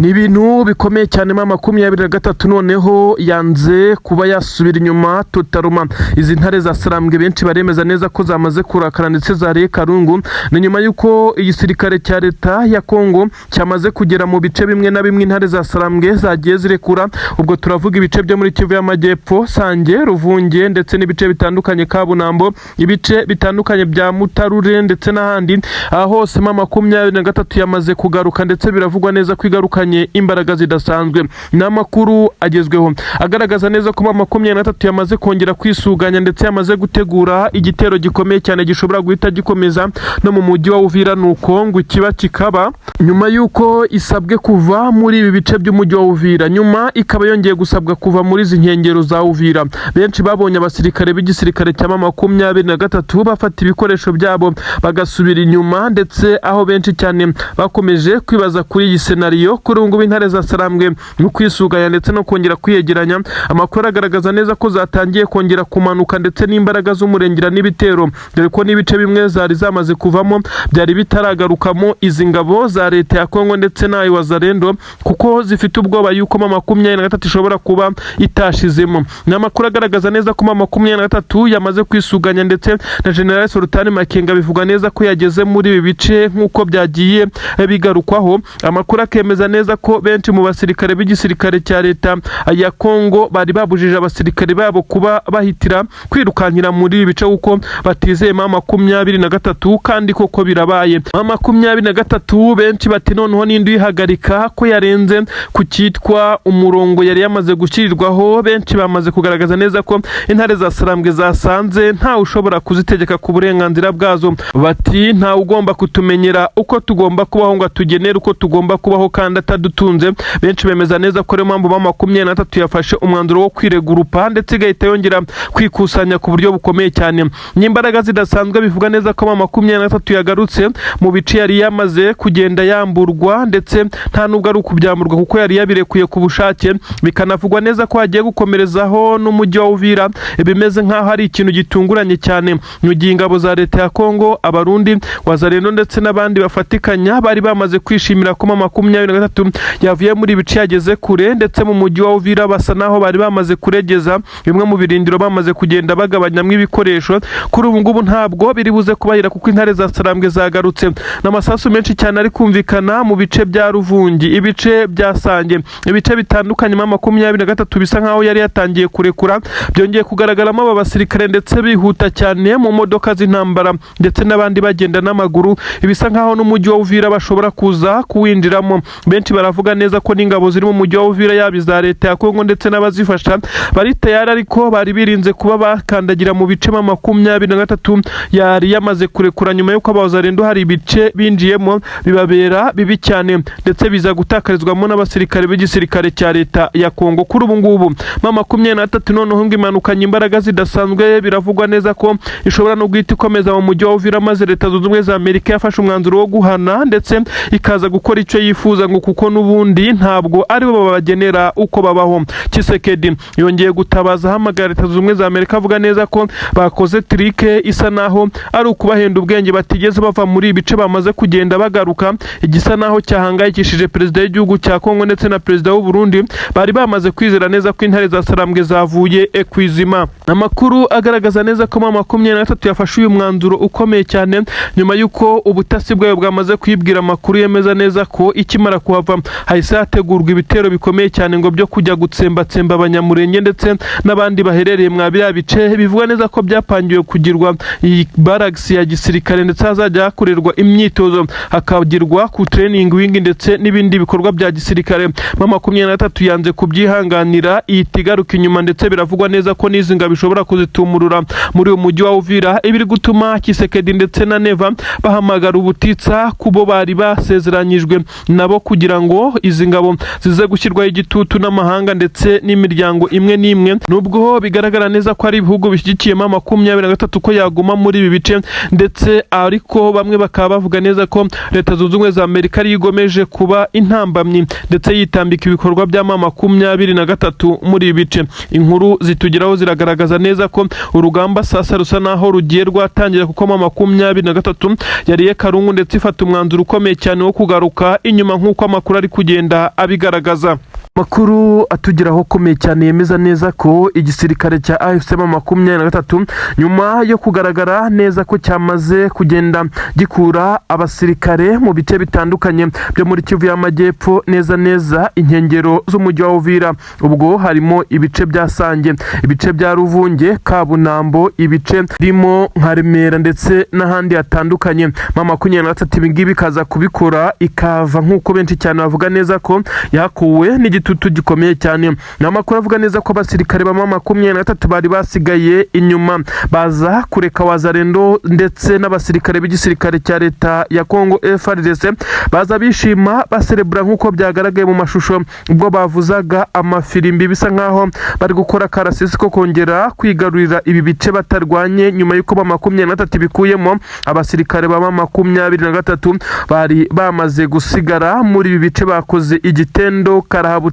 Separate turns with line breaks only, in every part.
Ni ibintu bikomeye cyane. M23 noneho yanze kuba yasubira inyuma totalement. Izi ntare za Sarambwe benshi baremeza neza ko zamaze kurakara ndetse zariye karungu. Ni nyuma y'uko igisirikare cya leta ya Kongo cyamaze kugera mu bice bimwe na bimwe intare za Sarambwe zagiye zirekura. Ubwo turavuga ibice byo muri Kivu y'Amajyepfo, Sange, Ruvunge ndetse n'ibice bitandukanye, Kabunambo, ibice bitandukanye bya Mutarure ndetse n'ahandi. Aha hose M23 yamaze kugaruka, ndetse biravugwa neza ko igarukanye imbaraga zidasanzwe. Ni amakuru agezweho agaragaza neza ko M23 yamaze kongera kwisuganya, ndetse yamaze gutegura igitero gikomeye cyane gishobora guhita gikomeza no mu mujyi wa Uvira. Nuko ngo ikiba kikaba nyuma y'uko isabwe kuva muri ibi bice by'umujyi wa Uvira, nyuma ikaba yongeye gusabwa kuva muri izi nkengero za Uvira. Benshi babonye abasirikare b'igisirikare cya M23 bafata ibikoresho byabo bagasubira inyuma, ndetse aho benshi cyane bakomeje kwibaza kuri iyi scenario. Kuri ubu ngubu intare za Sarambwe mu kwisuganya ndetse no kongera kwiyegeranya, amakuru agaragaza neza ko zatangiye kongera kumanuka ndetse n'imbaraga z'umurengera n'ibitero, dore ko n'ibice bimwe zari zamaze kuvamo byari bitaragarukamo izi ngabo za leta ya Kongo ndetse n'ayo Wazalendo, kuko zifite ubwoba yuko M23 ishobora kuba itashizemo. Ni amakuru agaragaza neza ko M23 yamaze kwisuganya, ndetse na General Sultani Makenga bivuga neza ko yageze muri ibi bice nk'uko byagiye bigarukwaho. Amakuru akemeza neza ko benshi mu basirikare b'igisirikare cya leta ya Kongo bari babujije abasirikare babo kuba bahitira kwirukankira muri ibi bice kuko batizeye M23, kandi koko birabaye. M23 benshi bati: "Noneho ninde uyihagarika ko yarenze ku cyitwa umurongo yari yamaze gushyirirwaho?" Benshi bamaze kugaragaza neza ko intare za Sarambwe zasanze ntawe ushobora kuzitegeka ku burenganzira bwazo. Bati: "Ntawe ugomba kutumenyera uko tugomba kubaho ngo atugenere uko tugomba kubaho kandi atadutunze." Benshi bemeza neza ko ariyo mpamvu M23 yafashe umwanzuro wo kwiregurupa, ndetse igahita yongera kwikusanya ku buryo bukomeye cyane n'imbaraga zidasanzwe. Bivuga neza ko M23 yagarutse mu bice yari yamaze kugenda yamburwa, ndetse nta nubwo ari ukubyamburwa kuko yari yabirekuye ku bushake. Bikanavugwa neza ko hagiye gukomerezaho n'umujyi wa Uvira, bimeze nk'aho ari ikintu gitunguranye cyane, mu gihe ingabo za leta ya Kongo, Abarundi, Wazalendo ndetse n'abandi bafatikanya bari bamaze kwishimira ko M23 yavuye muri ibice yageze kure, ndetse mu mujyi wa Uvira basa naho bari bamaze kuregeza bimwe mu birindiro, bamaze kugenda bagabanyamo ibikoresho. Kuri ubu ngubu ntabwo biri buze kubahira kuko intare za Sarambwe zagarutse n'amasasu menshi cyane ari kumvikana mu bice bya Ruvungi, ibice bya Sange, ibice bitandukanye M23 bisa nkaho yari yatangiye kurekura. Byongeye kugaragaramo aba basirikare ndetse bihuta cyane mu modoka z'intambara, ndetse n'abandi bagenda n'amaguru, ibisa nkaho n'umujyi wa Uvira bashobora kuza kuwinjiramo. Benshi baravuga neza ko n'ingabo ziri mu mujyi wa Uvira, yaba iza leta ya Kongo ndetse n'abazifasha, bari tayari, ariko bari birinze kuba bakandagira mu bice M23 yari yamaze kurekura, nyuma y'uko abazarendo hari ibice binjiyemo bibabera bibi cyane, ndetse biza gutakarizwamo n'abasirikare b'igisirikare cya leta ya Kongo. Kuri ubu ngubu M23 noneho ngo imanukanye imbaraga zidasanzwe. Biravugwa neza ko ishobora no guhita ikomeza mu mujyi wa Uvira, maze Leta Zunze Ubumwe za Amerika yafashe umwanzuro wo guhana ndetse ikaza gukora icyo yifuza, ngo kuko n'ubundi ntabwo aribo babagenera uko babaho. Tshisekedi yongeye gutabaza, ahamagara Leta Zunze Ubumwe za Amerika, avuga neza ko bakoze trick isa naho ari ukubahenda ubwenge, batigeze bava muri ibi bice bamaze kugenda bagaruka, igisa naho cyahangayikishije perezida w'igihugu cya Kongo ndetse na perezida w'u Burundi bari bamaze kwizera neza ko intare za Sarambwe zavuye kwizima. Amakuru agaragaza neza ko M23 yafashe uyu mwanzuro ukomeye cyane nyuma y'uko ubutasi bwayo bwamaze kwibwira amakuru yemeza neza ko ikimara kuhava hahise hategurwa ibitero bikomeye cyane ngo byo kujya gutsembatsemba Abanyamurenge ndetse n'abandi baherereye mwa biriya bice. Bivuga neza ko byapangiwe kugirwa iyi barracks ya gisirikare, ndetse hazajya hakorerwa imyitozo, hakagirwa ku training wing ndetse n'ibindi bikorwa bya gisirikare. M23 yanze kubyihanganira, ihita igaruka inyuma, ndetse biravugwa neza ko n'izi ngabo ishobora kuzitumurura muri uyu mujyi wa Uvira, ibiri gutuma Tshisekedi ndetse na Neva bahamagara ubutitsa kubo bari basezeranyijwe nabo kugira ngo izi ngabo zize gushyirwaho igitutu n'amahanga ndetse n'imiryango imwe n'imwe, nubwo bigaragara neza ko ari ibihugu bishyigikiye M23 ko yaguma muri ibi bice. Ndetse ariko bamwe bakaba bavuga neza ko Leta Zunze Ubumwe za Amerika ariyo igomeje kuba intambamyi ndetse yitambika ibikorwa bya M23 muri ibi bice. Inkuru zitugeraho ziragaragaza neza ko urugamba sasa rusa naho rugiye rwatangira, kuko M23 yariye karungu ndetse ifata umwanzuro ukomeye cyane wo kugaruka inyuma nk'uko amakuru amakuru ari kugenda abigaragaza. Amakuru atugeraho akomeye cyane yemeza neza ko igisirikare cya AFC M23, nyuma yo kugaragara neza ko cyamaze kugenda gikura abasirikare mu bice bitandukanye byo muri Kivu y'Amajyepfo, neza neza inkengero z'umujyi wa Uvira, ubwo harimo ibice bya Sange, ibice bya Ruvunge, Kabunambo, ibice birimo nka Remera ndetse n'ahandi hatandukanye, M23 ibi ngibi ikaza kubikora ikava, nk'uko benshi cyane bavuga neza ko yakuwe n'igitutu gikomeye cyane. Ni amakuru avuga neza ko abasirikare ba M23 bari basigaye inyuma baza kureka Wazalendo ndetse n'abasirikare b'igisirikare cya leta ya Congo FARDC, baza bishima, baserebura, nk'uko byagaragaye mu mashusho ubwo bavuzaga amafirimbi, bisa nkaho bari gukora karasisi ko kongera kwigarurira ibi bice batarwanye, nyuma y'uko M23 bikuyemo abasirikare ba M23 bari bamaze gusigara muri ibi bice, bakoze igitendo karahabutaka.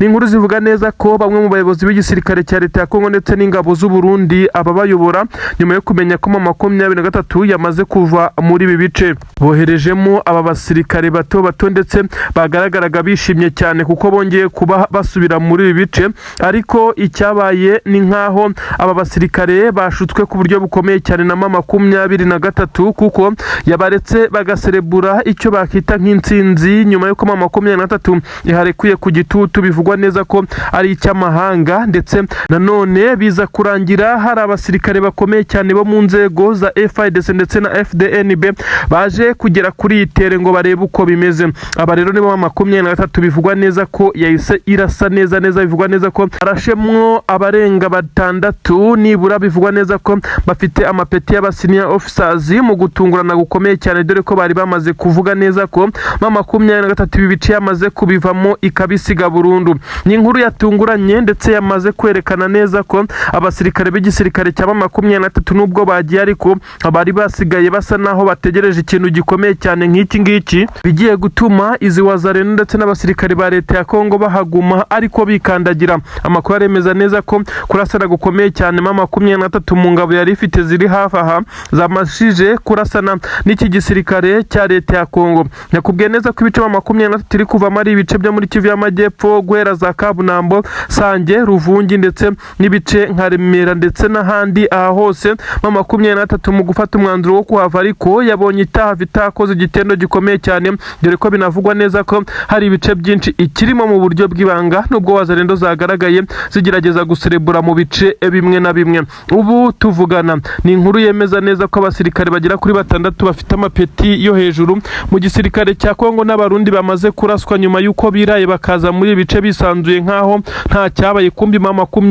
Ni inkuru zivuga neza ko bamwe mu bayobozi b'igisirikare cya leta ya Kongo ndetse n'ingabo z'u Burundi, ababayobora, nyuma yo kumenya ko M23 yamaze kuva muri ibi bice, boherejemo aba basirikare bato bato, ndetse bagaragaraga bishimye cyane kuko bongeye kuba basubira muri ibi bice. Ariko icyabaye ni nk'aho aba basirikare bashutswe ku buryo bukomeye cyane na M23, kuko yabaretse bagaserebura icyo bakita nk'intsinzi nyuma y'uko M23 iharekuye ku gitutu bivugwa neza ko ari icy'amahanga. Ndetse nanone biza kurangira hari abasirikare bakomeye cyane bo mu nzego za FARDC ndetse na FDNB baje kugera kuri iyi terrain ngo barebe uko bimeze. Aba rero nibo M23 bivugwa neza ko yahise irasa neza neza. Bivugwa neza ko arashemwo abarenga batandatu nibura, bivugwa neza ko bafite amapeti y'aba senior officers, mu gutungurana gukomeye cyane, dore ko bari bamaze kuvuga neza ko M23 ibi bice yamaze kubivamo ikabisiga burundu. Ni inkuru yatunguranye ndetse yamaze kwerekana neza ko abasirikare b'igisirikare cya M23, nubwo bagiye, ariko abari basigaye basa naho bategereje ikintu gikomeye cyane nk'iki ngiki, bigiye gutuma izi Wazalendo ndetse n'abasirikare ba leta ya Kongo bahaguma ariko bikandagira. Amakuru aremeza neza ko kurasana gukomeye cyane M23 mu ngabo yari ifite ziri hafi aha zamashije kurasana n'iki gisirikare cya leta ya Kongo. Nakubwiye neza ko ibice M23 iri kuvamo ari ibice byo muri Kivu y'Amajyepfo, guhera za Kabunambo, Sange, Ruvungi ndetse n'ibice nka Remera ndetse n'ahandi. Aha hose M23 mu gufata umwanzuro wo kuhava, ariko yabonye itahava itakoze igitendo gikomeye cyane, dore ko binavugwa neza ko hari ibice byinshi ikirimo mu buryo bw'ibanga, nubwo Wazalendo zagaragaye zigerageza guserebura mu bice bimwe na bimwe. Ubu tuvugana ni inkuru yemeza neza ko abasirikare bagera kuri batandatu bafite amapeti yo hejuru mu gisirikare cya Kongo n'Abarundi bamaze kuraswa, nyuma y'uko biraye bakaza muri ibi bice bisanzuye nk'aho nta cyabaye, kumbi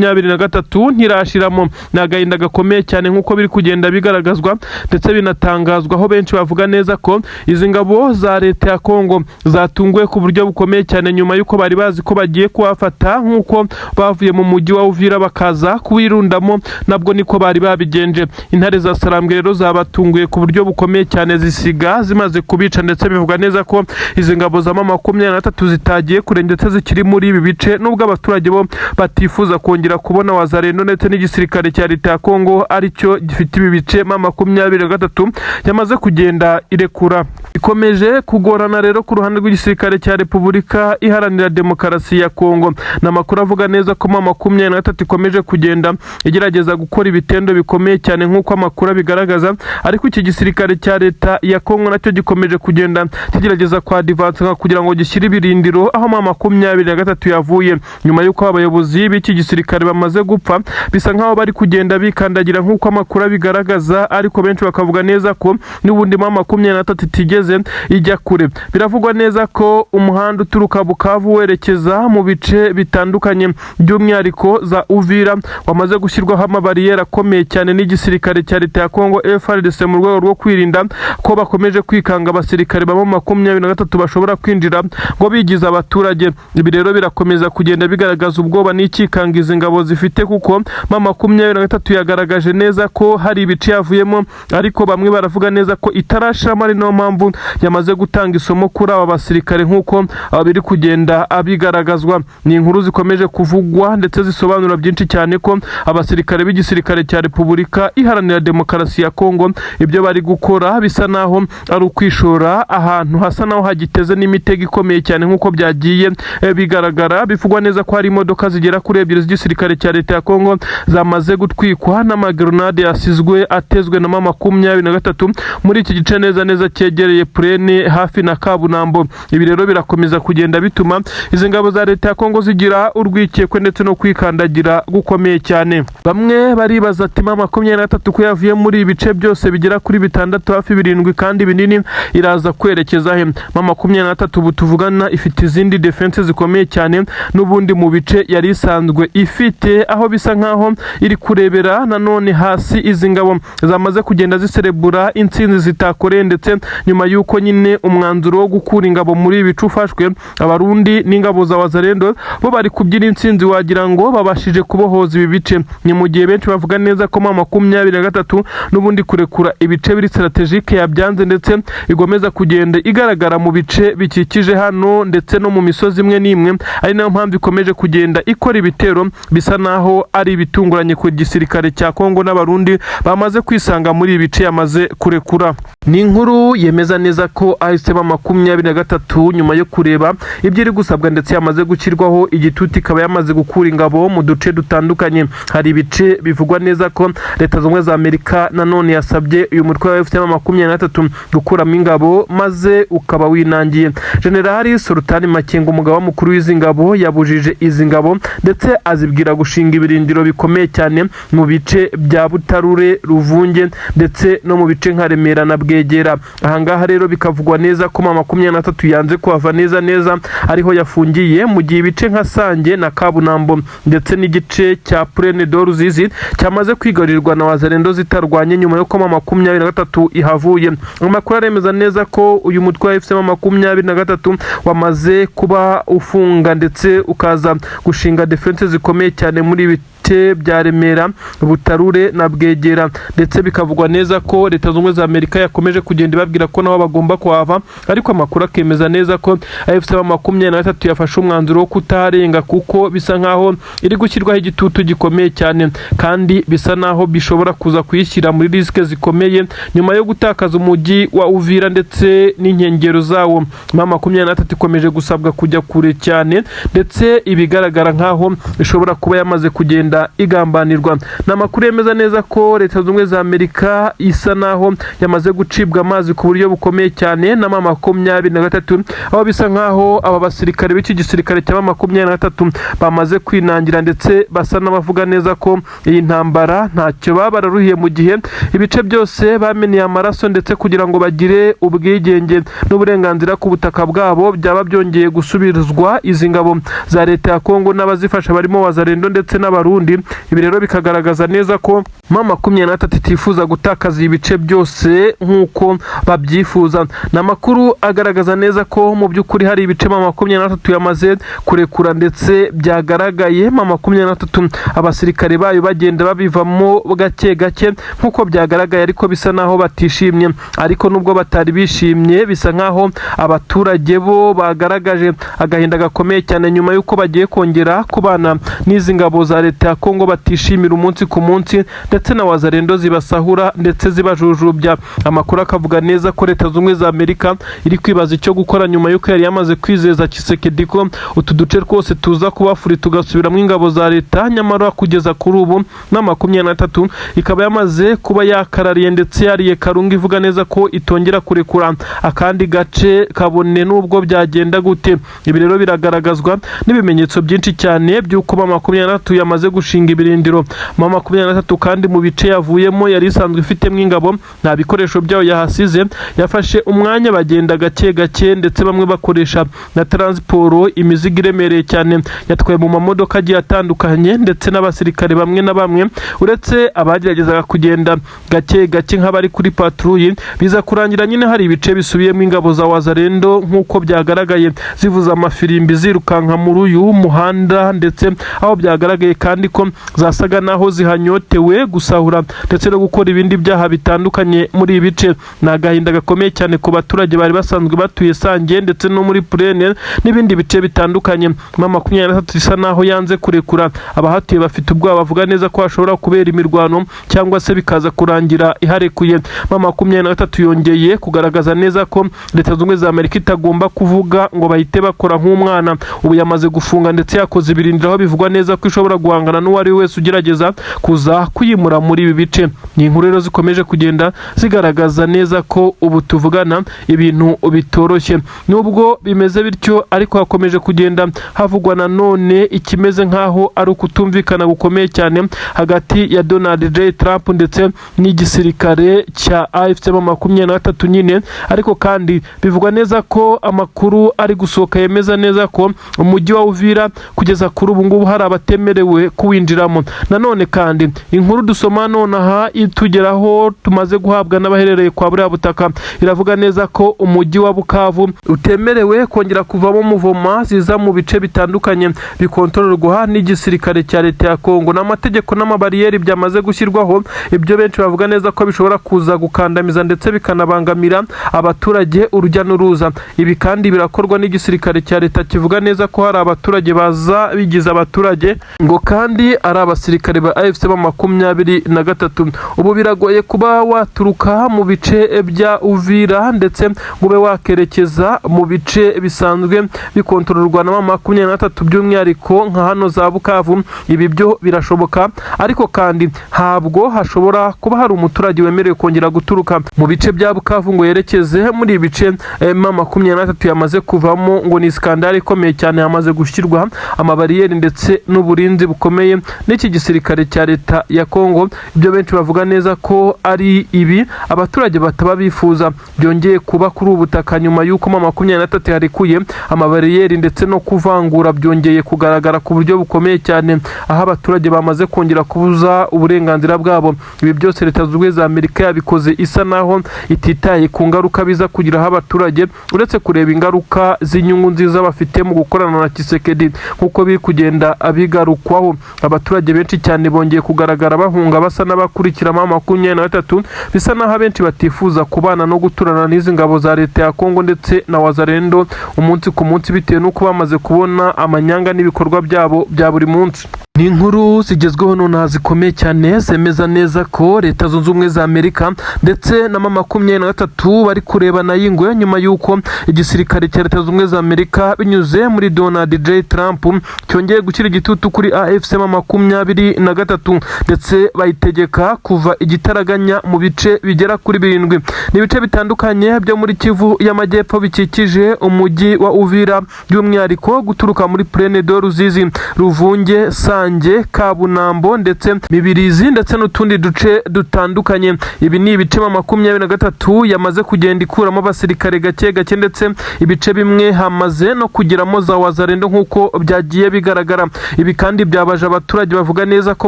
M23 ntirashiramo. Ni agahinda gakomeye cyane nk'uko biri kugenda bigaragazwa ndetse binatangazwa, aho benshi bavuga neza ko izi ngabo za leta ya Kongo zatunguwe ku buryo bukomeye cyane, nyuma y'uko bari bazi ko bagiye kuhafata nk'uko bavuye mu mujyi wa Uvira bakaza kuwirundamo, nabwo niko bari babigenje. Intare za Sarambwe rero zabatunguye ku buryo bukomeye cyane, zisiga zimaze kubica, ndetse bivuga neza ko izi ngabo za M23 zitagiye kure ndetse zikiri muri ibi bice, nubwo abaturage bo batifuza kongera kubona Wazalendo ndetse n'igisirikare cya leta ya Kongo aricyo gifite ibi bice M23 yamaze kugenda irekura. Ikomeje kugorana rero ku ruhande rw'igisirikare cya Repubulika Iharanira Demokarasi ya Kongo. Ni amakuru avuga neza ko M23 ikomeje kugenda igerageza gukora ibitendo bikomeye cyane nk'uko amakuru abigaragaza, ariko iki gisirikare cya leta ya Kongo nacyo gikomeje kugenda kigerageza kwa advancinga kugira ngo gishyire ibirindiro aho M23 yavuye, nyuma y'uko abayobozi b'iki gisirikare bamaze gupfa. Bisa nk'aho bari kugenda bikandagira nk'uko amakuru abigaragaza, ariko benshi bakavuga neza ko n'ubundi M23 itigeze ijya kure. Biravugwa neza ko umuhanda uturuka Bukavu werekeza mu bice bitandukanye, by'umwihariko za Uvira, wamaze gushyirwaho amabariyeri akomeye cyane n'igisirikare cya leta ya Kongo FARDC, mu rwego rwo kwirinda ko bakomeje kwikanga abasirikare ba M23 bashobora kwinjira ngo bigize abaturage. Ibi rero birakomeza kugenda bigaragaza ubwoba n'ikikanga izi ngabo zifite, kuko M23 yagaragaje neza ko hari ibice yavuyemo, ariko bamwe baravuga neza ko itarashiramo, ari nayo mpamvu Bukavu yamaze gutanga isomo kuri aba basirikare nk'uko biri kugenda bigaragazwa. Ni inkuru zikomeje kuvugwa ndetse zisobanura byinshi cyane ko abasirikare b'igisirikare cya Repubulika Iharanira Demokarasi ya Kongo ibyo bari gukora bisa naho ari ukwishora ahantu hasa naho hagiteze n'imitego ikomeye cyane, nk'uko byagiye bigaragara. Bivugwa neza ko hari imodoka zigera kuri ebyiri z'igisirikare cya leta ya Kongo zamaze gutwikwa n'amagrenade yasizwe atezwe na M23 muri iki gice neza neza cyegereye Purene hafi na Kabunambo. Ibi rero birakomeza kugenda bituma izi ngabo za leta ya Kongo zigira urwikekwe ndetse no kwikandagira gukomeye cyane. Bamwe baribaza ati: "M23 ko yavuye muri ibi bice byose bigera kuri bitandatu, hafi birindwi kandi binini, iraza kwerekeza he?" M23 ubu tuvugana ifite izindi defense zikomeye cyane n'ubundi mu bice yari isanzwe ifite, aho bisa nkaho iri kurebera nanone hasi izi ngabo zamaze kugenda ziserebura intsinzi zitakoreye. Ndetse nyuma y'uko nyine umwanzuro wo gukura ingabo muri ibi bice ufashwe, Abarundi n'ingabo za Wazalendo bo bari kubyina intsinzi, wagira ngo babashije kubohoza ibi bice. Ni mu gihe benshi bavuga neza ko M23 n'ubundi kurekura ibice biri stratégique yabyanze, ndetse igomeza kugenda igaragara mu bice bikikije hano ndetse no mu misozi imwe n'imwe, ari nayo mpamvu ikomeje kugenda ikora ibitero bisa naho ari ibitunguranye ku gisirikare cya Kongo n'Abarundi bamaze kwisanga muri ibi bice yamaze kurekura. Ni inkuru yemeza neza ko AFC M23, nyuma yo kureba ibyo iri gusabwa ndetse yamaze gushyirwaho igitutu, ikaba yamaze gukura ingabo mu duce dutandukanye. Hari ibice bivugwa neza ko Leta Zunze Ubumwe za Amerika nanone yasabye uyu mutwe wa AFC M23 gukuramo ingabo, maze ukaba winangiye. Generali Sultani Makenga, umugaba mukuru w'izi ngabo, yabujije izi ngabo ndetse azibwira gushinga ibirindiro bikomeye cyane mu bice bya Butarure, Ruvunge ndetse no mu bice nka Remera na Bwegera. Ahangaha rero bikavugwa neza ko M23 yanze kuhava neza neza, ariho yafungiye, mu gihe ibice nka Sange na Kabunambo ndetse n'igice cya Plaine de Ruzizi cyamaze kwigarurirwa na Wazalendo zitarwanye, nyuma y'uko M23 ihavuye. Amakuru aremeza neza ko uyu mutwe wa AFC M23 wamaze kuba ufunga ndetse ukaza gushinga defense zikomeye cyane muri ibi bice bya Remera, Butarure na Bwegera, ndetse bikavugwa neza ko Leta Zunze Ubumwe za Amerika yakomeje kugenda ibabwira ko nabo bagomba kuhava, ariko amakuru akemeza neza ko AFC M23 yafashe umwanzuro wo kutaharenga, kuko bisa nkaho iri gushyirwaho igitutu gikomeye cyane kandi bisa naho bishobora kuza kuyishyira muri risque zikomeye nyuma yo gutakaza umujyi wa Uvira ndetse n'inkengero zawo. M23 ikomeje gusabwa kujya kure cyane, ndetse ibigaragara nkaho ishobora kuba yamaze kugenda igambanirwa. Ni amakuru yemeza neza ko Leta Zunze Ubumwe za Amerika isa naho yamaze gucibwa amazi ku buryo bukomeye cyane na M23, aho bisa nkaho aba basirikare b'iki gisirikare cya M23 bamaze kwinangira, ndetse basa n'abavuga neza ko iyi ntambara ntacyo baba bararuhiye, mu gihe ibice byose bameneye amaraso ndetse kugira ngo bagire ubwigenge n'uburenganzira ku butaka bwabo byaba byongeye gusubizwa izi ngabo za leta ya Kongo n'abazifasha barimo Wazalendo ndetse n'Abarundi. Ibi rero bikagaragaza neza ko M23 itifuza gutakaza ibice byose nk'uko babyifuza. Ni amakuru agaragaza neza ko mu by'ukuri hari ibice M23 yamaze kurekura, ndetse byagaragaye M23 abasirikare bayo bagenda babivamo gake gake nk'uko byagaragaye, ariko bisa naho batishimye. Ariko nubwo batari bishimye, bisa nkaho abaturage bo bagaragaje agahinda gakomeye cyane nyuma y'uko bagiye kongera kubana n'izi ngabo za leta ya Kongo batishimira umunsi ku munsi, ndetse na Wazalendo zibasahura ndetse zibajujubya. Amakuru akavuga neza ko Leta Zunze Ubumwe za Amerika iri kwibaza icyo gukora nyuma y'uko yari yamaze kwizeza Tshisekedi ko utu duce twose tuza kuba free, tugasubiramo ingabo za leta, nyamara kugeza kuri ubu na 23 ikaba yamaze kuba yakarariye ndetse yariye karungu, ivuga neza ko itongera kurekura akandi gace kabone n'ubwo byagenda gute. Ibi rero biragaragazwa n'ibimenyetso byinshi cyane by'uko M23 yamaze gushinga ibirindiro. M23 kandi mu bice yavuyemo yari isanzwe ifitemo ingabo nta bikoresho byayo yahasize. Yafashe umwanya bagenda gake gake, ndetse bamwe bakoresha na transport, imizigo iremereye cyane yatwaye mu mamodoka agiye atandukanye, ndetse n'abasirikare bamwe na bamwe, uretse abageragezaga kugenda gake gake nk'abari kuri patrouille. Biza kurangira nyine hari ibice bisubiyemo ingabo za Wazalendo, nk'uko byagaragaye zivuza amafirimbi zirukanka muri uyu muhanda, ndetse aho byagaragaye kandi kandi ko zasaga naho zihanyotewe gusahura ndetse no gukora ibindi byaha bitandukanye muri ibi bice. Ni agahinda gakomeye cyane ku baturage bari basanzwe batuye Sange ndetse no muri Purene n'ibindi bice bitandukanye. M23 isa naho yanze kurekura abahatuye, bafite ubwoba, bavuga neza ko hashobora kubera imirwano cyangwa se bikaza kurangira iharekuye. M23 yongeye kugaragaza neza ko Leta Zunze Ubumwe za Amerika itagomba kuvuga ngo bahite bakora nk'umwana. Ubu yamaze gufunga ndetse yakoze ibirindiro, aho bivugwa neza ko ishobora guhangana n'uwo ari we wese ugerageza kuza kuyimura muri ibi bice. Ni inkuru rero zikomeje kugenda zigaragaza neza ko ubu tuvugana ibintu bitoroshye. Nubwo bimeze bityo ariko, hakomeje kugenda havugwa nanone ikimeze nk'aho ari ukutumvikana gukomeye cyane hagati ya Donald J Trump ndetse n'igisirikare cya AFC M23 nyine. Ariko kandi bivugwa neza ko amakuru ari gusohoka yemeza neza ko umujyi wa Uvira kugeza kuri ubu ngubu hari abatemerewe kuwinjiramo. Nanone kandi inkuru dusoma nonaha itugeraho, tumaze guhabwa n'abaherereye kwa buriya butaka, iravuga neza ko umujyi wa Bukavu utemerewe kongera kuvamo mouvement ziza mu bice bitandukanye bikontororwa n'igisirikare cya leta ya Kongo, n'amategeko n'amabariyeri byamaze gushyirwaho. Ibyo benshi bavuga neza ko bishobora kuza gukandamiza ndetse bikanabangamira abaturage, urujya n'uruza. Ibi kandi birakorwa n'igisirikare cya leta, kivuga neza ko hari abaturage baza bigize abaturage ngo kandi ari abasirikare ba AFC M23. Ubu biragoye kuba waturuka mu bice bya Uvira ndetse ngo ube wakerekeza mu bice bisanzwe bikontororwa na M23, by'umwihariko nka hano za Bukavu. Ibi byo birashoboka, ariko kandi ntabwo hashobora kuba hari umuturage wemerewe kongera guturuka mu bice bya Bukavu ngo yerekeze muri ibi bice M23 yamaze kuvamo. Ngo ni scandale ikomeye cyane, hamaze gushyirwa amabariyeri ndetse n'uburinzi bukomeye n'iki gisirikare cya leta ya Kongo. Ibyo benshi bavuga neza ko ari ibi abaturage bataba bifuza byongeye kuba kuri ubu butaka nyuma y'uko M23 yarekuye amabariyeri, ndetse no kuvangura byongeye kugaragara ku buryo bukomeye cyane, aho abaturage bamaze kongera kubuza uburenganzira bwabo. Ibi byose Leta Zunze Ubumwe za Amerika yabikoze isa naho ititaye ku ngaruka biza kugiraho abaturage, uretse kureba ingaruka z'inyungu nziza bafite mu gukorana na Tshisekedi, nk'uko biri kugenda bigarukwaho. Abaturage benshi cyane bongeye kugaragara bahunga, basa n'abakurikira M23, bisa naho abenshi batifuza kubana no guturana n'izi ngabo za leta ya Kongo ndetse na Wazalendo umunsi ku munsi, bitewe n'uko bamaze kubona amanyanga n'ibikorwa byabo bya buri munsi. Ni inkuru zigezweho nonaha zikomeye cyane, zemeza neza ko Leta Zunze Ubumwe za Amerika ndetse na M23 bari kurebana y'ingwe, nyuma y'uko igisirikare cya Leta Zunze Ubumwe za Amerika binyuze muri Donald J Trump cyongeye gushyira igitutu kuri AFC M23, ndetse bayitegeka kuva igitaraganya mu bice bigera kuri 7. Ni ibice bitandukanye byo muri Kivu y'Amajyepfo bikikije umujyi wa Uvira, by'umwihariko guturuka muri Plaine de Ruzizi, Ruvunge, Sange, Kabunambo ndetse Mibirizi, ndetse n'utundi duce dutandukanye. Ibi ni ibice M23 yamaze kugenda ikuramo abasirikare gake gake, ndetse ibice bimwe hamaze no kugeramo za Wazalendo nk'uko byagiye bigaragara. Ibi kandi byabaje abaturage, bavuga neza ko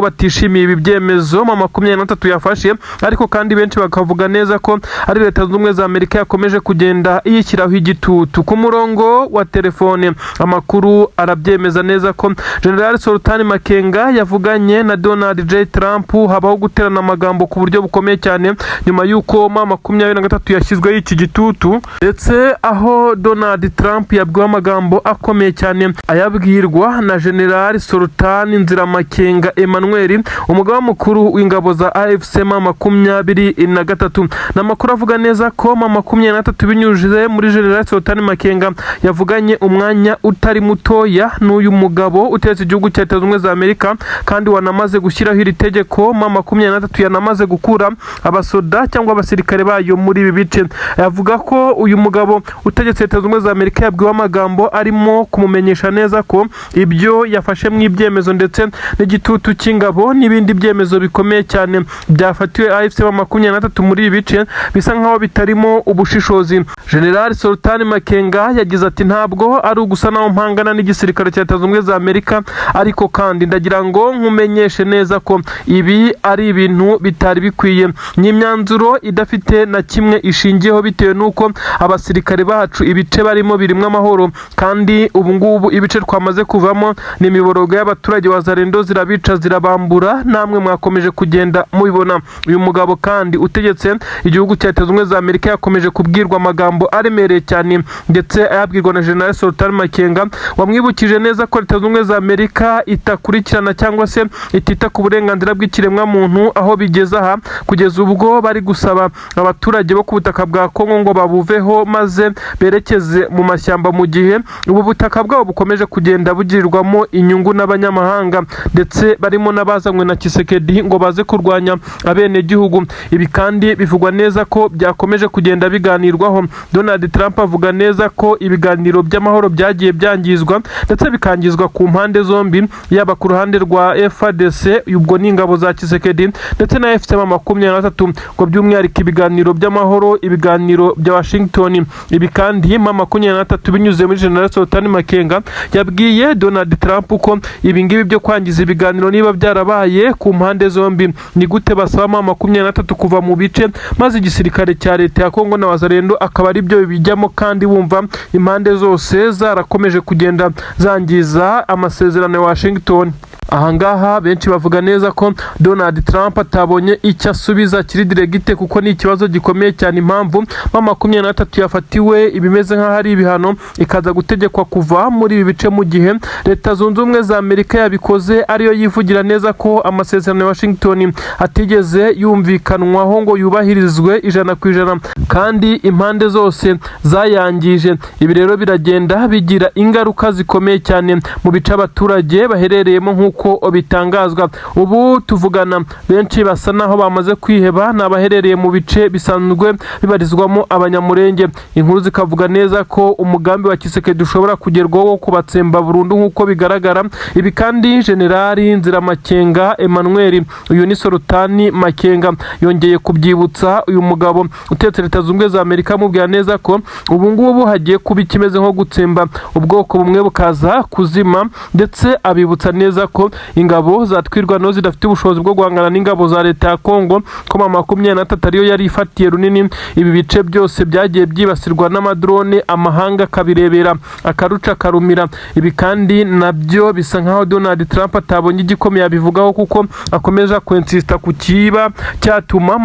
batishimiye ibi byemezo M23 yafashe, ariko kandi benshi bakavuga neza ko ari Leta Zunze Ubumwe za Amerika yakomeje kugenda iyishyiraho igitutu. Ku murongo wa telefone amakuru arabyemeza neza ko General Sultan Makenga yavuganye na Donald J Trump, habaho guterana amagambo ku buryo bukomeye cyane nyuma y'uko M23 yashyizweho iki gitutu, ndetse aho Donald Trump yabwiwe amagambo akomeye cyane, ayabwirwa na General Sultan Nziramakenga Emmanuel, umugaba mukuru w'ingabo za AFC M23. Ni amakuru avuga neza ko M23 binyujije muri General Sultan Makenga yavuganye umwanya utari mutoya n'uyu mugabo utetse igihugu cya Leta Zunze Ubumwe za Amerika, kandi wanamaze gushyiraho iri tegeko M23 yanamaze gukura abasoda cyangwa abasirikare bayo muri ibi bice. Avuga ko uyu mugabo utegetse Leta Zunze Ubumwe za Amerika yabwiwe amagambo arimo kumumenyesha neza ko ibyo yafashe mu ibyemezo ndetse n'igitutu cy'ingabo n'ibindi byemezo bikomeye cyane byafatiwe AFC M23 muri ibi bice bisa nkaho bitarimo ubushishozi. General Sultan Makenga yagize ati: "Ntabwo ari ugusa naho mpangana n'igisirikare cya Leta Zunze Ubumwe za Amerika, ariko kandi Kandi ndagira ngo nkumenyeshe neza ko ibi ari ibintu bitari bikwiye, ni imyanzuro idafite na kimwe ishingiyeho, bitewe n'uko abasirikare bacu ibice barimo birimo amahoro, kandi ubu ngubu ibice twamaze kuvamo ni imiborogo y'abaturage. Wazalendo zirabica, zirabambura, namwe mwakomeje kugenda mubibona. Uyu mugabo kandi utegetse igihugu cya Leta Zunze Ubumwe za Amerika yakomeje kubwirwa amagambo aremereye cyane, ndetse ayabwirwa na General Sultan Makenga, wamwibukije neza ko Leta Zunze Ubumwe za Amerika itakurikirana cyangwa se itita ku burenganzira bw'ikiremwamuntu aho bigeze aha, kugeza ubwo bari gusaba abaturage bo ku butaka bwa Kongo ngo babuveho maze berekeze mu mashyamba, mu gihe ubu butaka bwabo bukomeje kugenda bugirirwamo inyungu n'abanyamahanga, ndetse barimo n'abazanywe na Tshisekedi ngo baze kurwanya abenegihugu. Ibi kandi bivugwa neza ko byakomeje kugenda biganirwaho. Donald Trump avuga neza ko ibiganiro by'amahoro byagiye byangizwa, ndetse bikangizwa ku mpande zombi, yaba ku ruhande rwa FARDC, ubwo ni ingabo za Tshisekedi, ndetse na AFC M23, ngo by'umwihariko ibiganiro by'amahoro, ibiganiro bya Washington. Ibi kandi M23 binyuze muri General Sultan Makenga yabwiye Donald Trump ko ibi ngibi byo kwangiza ibiganiro niba byarabaye ku mpande zombi, ni gute basaba M23 kuva mu bice, maze igisirikare cya leta ya Kongo na Wazalendo akaba ari byo bijyamo, kandi bumva impande zose zarakomeje kugenda zangiza amasezerano ya Washington? Ahangaha benshi bavuga neza ko Donald Trump atabonye icyo asubiza kiri direct, kuko ni ikibazo gikomeye cyane. Impamvu M23 yafatiwe ibimeze nk'aho ari ibihano, ikaza gutegekwa kuva muri ibi bice, mu gihe Leta Zunze Ubumwe za Amerika yabikoze ariyo yivugira neza ko amasezerano ya Washington atigeze yumvikanwaho ngo yubahirizwe 100%, kandi impande zose zayangije. Ibi rero biragenda bigira ingaruka zikomeye cyane mu bice abaturage baherereyemo, nk'uko bitangazwa. Ubu tuvugana benshi basa naho bamaze kwiheba, ni abaherereye mu bice bisanzwe bibarizwamo Abanyamurenge. Inkuru zikavuga neza ko umugambi wa Tshisekedi ushobora kugerwaho wo kubatsemba burundu, nk'uko bigaragara. Ibi kandi Generali Nziramakenga Emmanuel, uyu ni Sultani Makenga, yongeye kubyibutsa uyu mugabo utetse Leta Zunze Ubumwe za Amerika, amubwira neza ko ubu ngubu hagiye kuba ikimeze nko gutsemba ubwoko bumwe bukaza kuzima, ndetse abibutsa neza ko ingabo za Twirwaneho zidafite ubushobozi bwo guhangana n'ingabo za leta ya Kongo, ko M23 ariyo yari ifatiye runini ibi bice byose byagiye byibasirwa n'amadrone, amahanga akabirebera akaruca akarumira. Ibi kandi nabyo bisa nkaho Donald Trump atabonye igikomeye abivugaho, kuko akomeza kwensista ku kiba cyatuma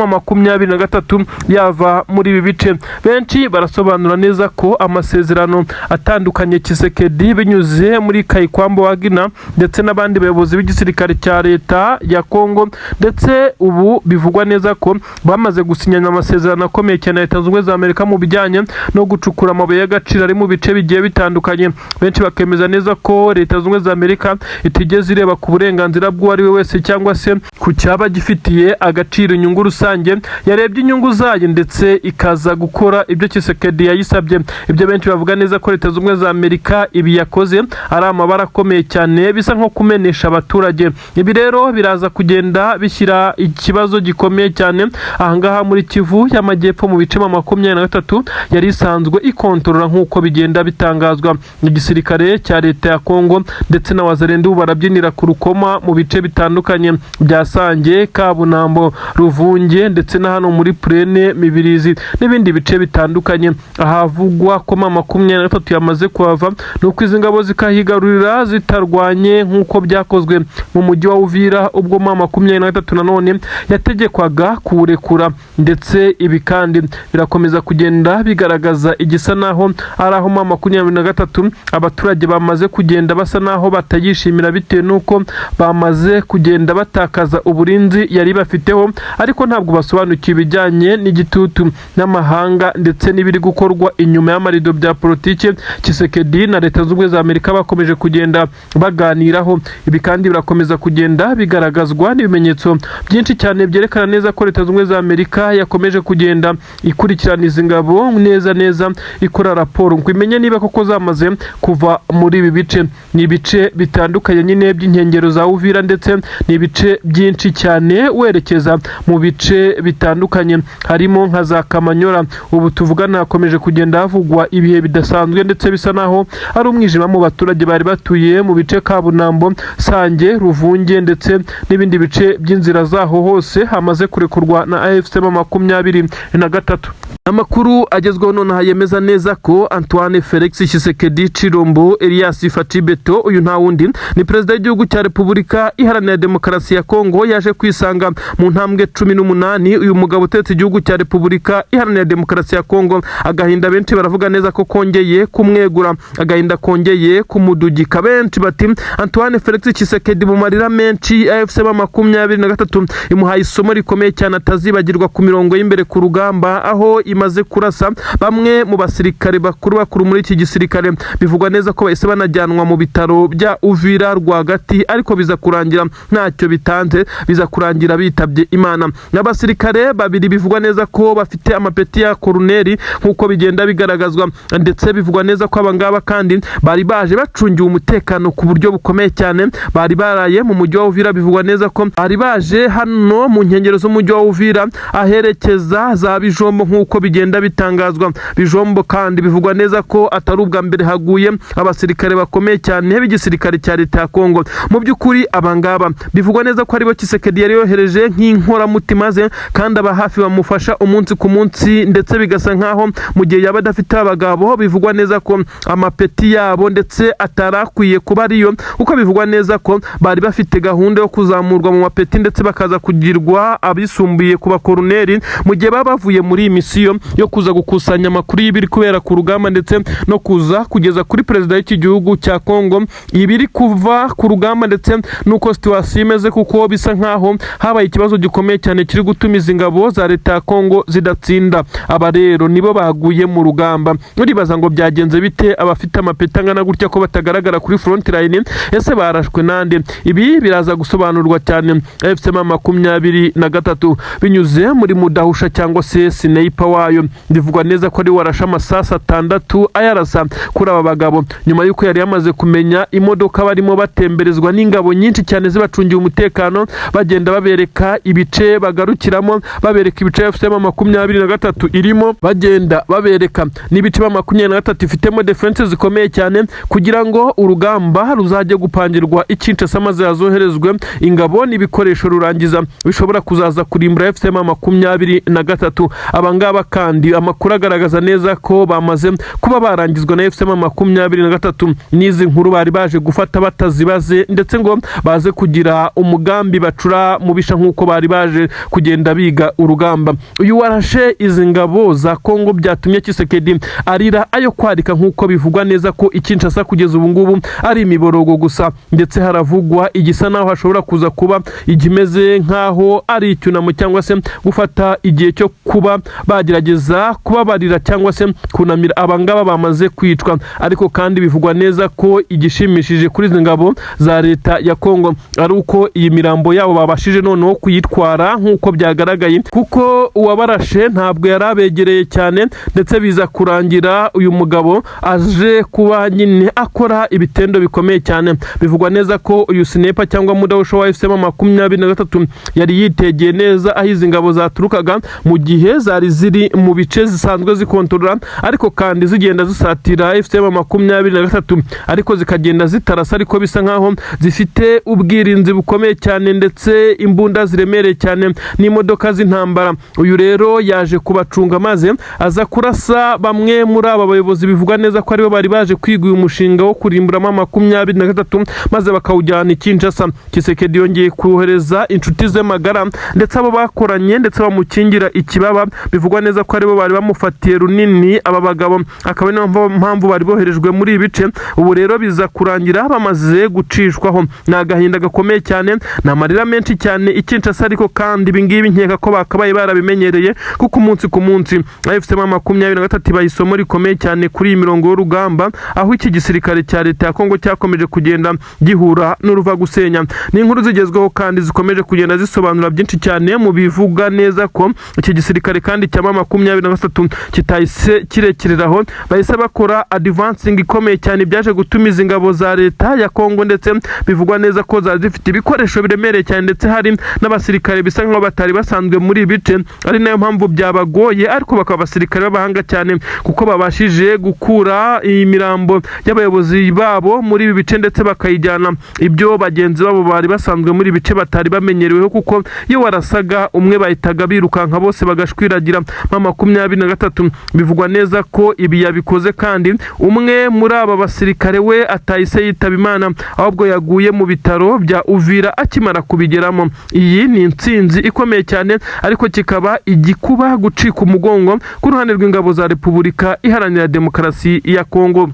M23 yava muri ibi bice. Benshi barasobanura neza ko amasezerano atandukanye Tshisekedi binyuze muri Kayikwamba Wagner ndetse n'abandi bayobozi b'igisirikare cya leta ya Kongo, ndetse ubu bivugwa neza ko bamaze gusinyana amasezerano akomeye cyane na Leta Zunze Ubumwe za Amerika mu bijyanye no gucukura amabuye y'agaciro ari mu bice bigiye bitandukanye. Benshi bakemeza neza ko Leta Zunze Ubumwe za Amerika itigeze ireba ku burenganzira bw'uwo ari we wese cyangwa se ku cyaba gifitiye agaciro inyungu rusange, yarebye inyungu zayo ndetse ikaza gukora ibyo Tshisekedi yayisabye. Ibyo benshi bavuga neza ko Leta Zunze Ubumwe za Amerika ibi yakoze ari amabara akomeye cyane, bisa nko kumenesha abaturage. Ibi rero biraza kugenda bishyira ikibazo gikomeye cyane ahangaha muri Kivu y'Amajyepfo, mu bice M23 yari isanzwe ikontorora, nk'uko bigenda bitangazwa. Igisirikare cya leta ya Kongo ndetse na Wazalendo barabyinira ku rukoma mu bice bitandukanye bya Sange, Kabunambo, Ruvunge, ndetse na hano muri Plaine Mibirizi n'ibindi bice bitandukanye ahavugwa ko M23 yamaze kuhava, ni uko izi ngabo zikahigarurira zitarwanye, nk'uko byakozwe mu mujyi wa Uvira ubwo M23 nanone yategekwaga kuwurekura. Ndetse ibi kandi birakomeza kugenda bigaragaza igisa naho ari aho M23 abaturage bamaze kugenda basa naho batayishimira, bitewe n'uko bamaze kugenda batakaza uburinzi yari bafiteho, ariko ntabwo basobanukiwe ibijyanye n'igitutu n'amahanga ndetse n'ibiri gukorwa inyuma y'amarido bya politiki Tshisekedi na Leta Zunze Ubumwe za Amerika bakomeje kugenda baganiraho. Ibi kandi birakomeza kugenda bigaragazwa n'ibimenyetso byinshi cyane byerekana neza ko Leta Zunze Ubumwe za Amerika yakomeje kugenda ikurikirana izi ngabo neza neza, ikora raporo ngo imenye niba koko zamaze kuva muri ibi bice. Ni ibice bitandukanye nyine by'inkengero za Uvira, ndetse ni ibice byinshi cyane werekeza mu bice bitandukanye harimo nka za Kamanyora. Ubu tuvugana hakomeje kugenda havugwa ibihe bidasanzwe, ndetse bisa naho ari umwijima mu baturage bari batuye mu bice Kabunambo, Sange, ndetse na Ruvunge. Sange, Ruvunge ndetse n'ibindi bice by'inzira zaho hose hamaze kurekurwa na AFC M23. Amakuru agezweho nonaha yemeza neza ko Antoine Felix Tshisekedi Tshilombo Elias Fatshi Beto, uyu nta wundi ni perezida w'igihugu cya Repubulika Iharanira Demokarasi ya Kongo, yaje kwisanga mu ntambwe 18. Uyu mugabo utetse igihugu cya Repubulika Iharanira Demokarasi ya Kongo, agahinda benshi baravuga neza ko kongeye kumwegura, agahinda kongeye kumudugika. Benshi bati Antoine Felix Tshisekedi mu marira menshi, AFC M23 imuhaye isomo rikomeye cyane atazibagirwa ku mirongo y'imbere ku rugamba, aho imaze kurasa bamwe mu basirikare bakuru bakuru muri iki gisirikare. Bivugwa neza ko bahise banajyanwa mu bitaro bya Uvira rwagati, ariko biza kurangira ntacyo bitanze, biza kurangira bitabye Imana. N'abasirikare babiri bivugwa neza ko bafite amapeti ya koloneli nk'uko bigenda bigaragazwa, ndetse bivugwa neza ko abangaba kandi bari baje bacungiwe umutekano ku buryo bukomeye cyane, bari baraye mu mujyi wa Uvira. Bivugwa neza ko bari baje hano mu nkengero z'umujyi wa Uvira aherekeza za Bijombo nk'uko bigenda bitangazwa. Bijombo kandi bivugwa neza ko atari ubwa mbere haguye abasirikare bakomeye cyane b'igisirikare cya leta ya Kongo. Mu by'ukuri abangaba bivugwa neza ko aribo Tshisekedi yari yohereje nk'inkoramutima ze, kandi aba hafi bamufasha umunsi ku munsi, ndetse bigasa nkaho mu gihe yaba adafite abagabo, bivugwa neza ko amapeti yabo ndetse atarakwiye kuba ariyo, kuko bivugwa neza ko bari bafite gahunda yo kuzamurwa mu mapeti ndetse bakaza kugirwa abisumbuye ku bakoroneri mu gihe baba bavuye muri iyi misiyo yo kuza gukusanya amakuru y'ibiri kubera ku rugamba, ndetse no kuza kugeza kuri perezida w'iki gihugu cya Kongo ibiri kuva ku rugamba ndetse n'uko situation imeze, kuko bisa nkaho habaye ikibazo gikomeye cyane kiri gutuma izi ngabo za leta ya Kongo zidatsinda. Aba rero nibo baguye mu rugamba. Uribaza ngo byagenze bite? Abafite amapeti angana gutya ko batagaragara kuri front line, ese barashwe nande? Ibi biraza gusobanurwa cyane. AFC M23 binyuze muri mudahusha cyangwa se sniper wayo, bivugwa neza ko ari warashe amasasu atandatu ayarasa kuri aba bagabo, nyuma y'uko yari yamaze kumenya imodoka barimo batemberezwa n'ingabo nyinshi cyane zibacungiye umutekano, bagenda babereka ibice bagarukiramo, babereka ibice AFC M23 irimo, bagenda babereka n'ibice M23 ifitemo defense zikomeye cyane, kugira ngo urugamba ruzajye gupangirwa i Kinshasa maze hazoherezwe ingabo n'ibikoresho rurangiza bishobora kuzaza kurimbura AFC M23. Aba ngaba kandi amakuru agaragaza neza ko bamaze kuba barangizwa na AFC M23, n'izi nkuru bari baje gufata batazibaze, ndetse ngo baze kugira umugambi bacura mubisha nk'uko bari baje kugenda biga urugamba. Uyu warashe izi ngabo za Kongo byatumye Tshisekedi arira ayo kwarika, nk'uko bivugwa neza ko i Kinshasa kugeza ubu ngubu ari imiborogo gusa, ndetse haravugwa igisa naho hashobora kuza kuba ikimeze nk'aho ari icyunamo cyangwa se gufata igihe cyo kuba bagerageza kubabarira cyangwa se kunamira abangaba bamaze kwicwa. Ariko kandi bivugwa neza ko igishimishije kuri izi ngabo za leta ya Kongo ari uko iyi mirambo yabo babashije noneho kuyitwara nk'uko byagaragaye, kuko uwabarashe ntabwo yari abegereye cyane, ndetse biza kurangira uyu mugabo aje kuba nyine akora ibitendo bikomeye cyane. Bivugwa neza ko uyu sniper cyangwa mudahusha wa AFC M23 yari yitegeye neza aho izi ngabo zaturukaga mu gihe zari ziri mu bice zisanzwe zikontorora, ariko kandi zigenda zisatira AFC M23, ariko zikagenda zitarasa, ariko bisa nkaho zifite ubwirinzi bukomeye cyane ndetse imbunda ziremereye cyane n'imodoka z'intambara. Uyu rero yaje kubacunga maze aza kurasa bamwe muri aba bayobozi bivugwa neza ko aribo bari baje kwiga uyu mushinga wo kurimburamo 23 maze bakawujyana i Kinshasa. Tshisekedi yongeye kohereza inshuti ze magara ndetse abo bakoranye ndetse bamukingira ikibaba, bivugwa neza ko aribo bari bamufatiye runini aba bagabo, akaba ariyo mpamvu bari boherejwe muri ibi bice. Ubu rero biza kurangira bamaze gucishwaho. Ni agahinda gakomeye cyane, ni amarira menshi cyane i Kinshasa, ariko kandi ibi ngibi nkeka ko bakabaye barabimenyereye, kuko umunsi ku munsi AFC M23 ibaha isomo rikomeye cyane kuri iyi mirongo y'urugamba, aho iki gisirikare cya leta ya Kongo cyakomeje kugenda gihura n'uruva gusenya. Ni inkuru zigezweho kandi zikomeje kugenda zisobanura byinshi cyane mu bivuga neza ko iki gisirikare kandi cya M23 kitahise kirekereraho, bahise bakora advancing ikomeye cyane, byaje gutuma izi ngabo za leta ya Kongo, ndetse bivugwa neza ko zari zifite ibikoresho biremereye cyane, ndetse hari n'abasirikare bisa nkaho batari basanzwe muri ibi bice, ari nayo mpamvu byabagoye, ariko bakaba abasirikare b'abahanga cyane kuko babashije gukura iyi mirambo y'abayobozi babo muri ibi bice ndetse bakayijyana. Ibyo bagenzi babo bari basanzwe muri bice batari bamenyereweho, kuko iyo warasaga umwe bahitaga birukanka bose bagashwiragira. M23 bivugwa neza ko ibi yabikoze kandi umwe muri aba basirikare we atahise yitaba Imana, ahubwo yaguye mu bitaro bya Uvira akimara kubigeramo. Iyi ni intsinzi ikomeye cyane, ariko kikaba igikuba gucika umugongo ku ruhande rw'ingabo za Repubulika Iharanira Demokarasi ya Kongo.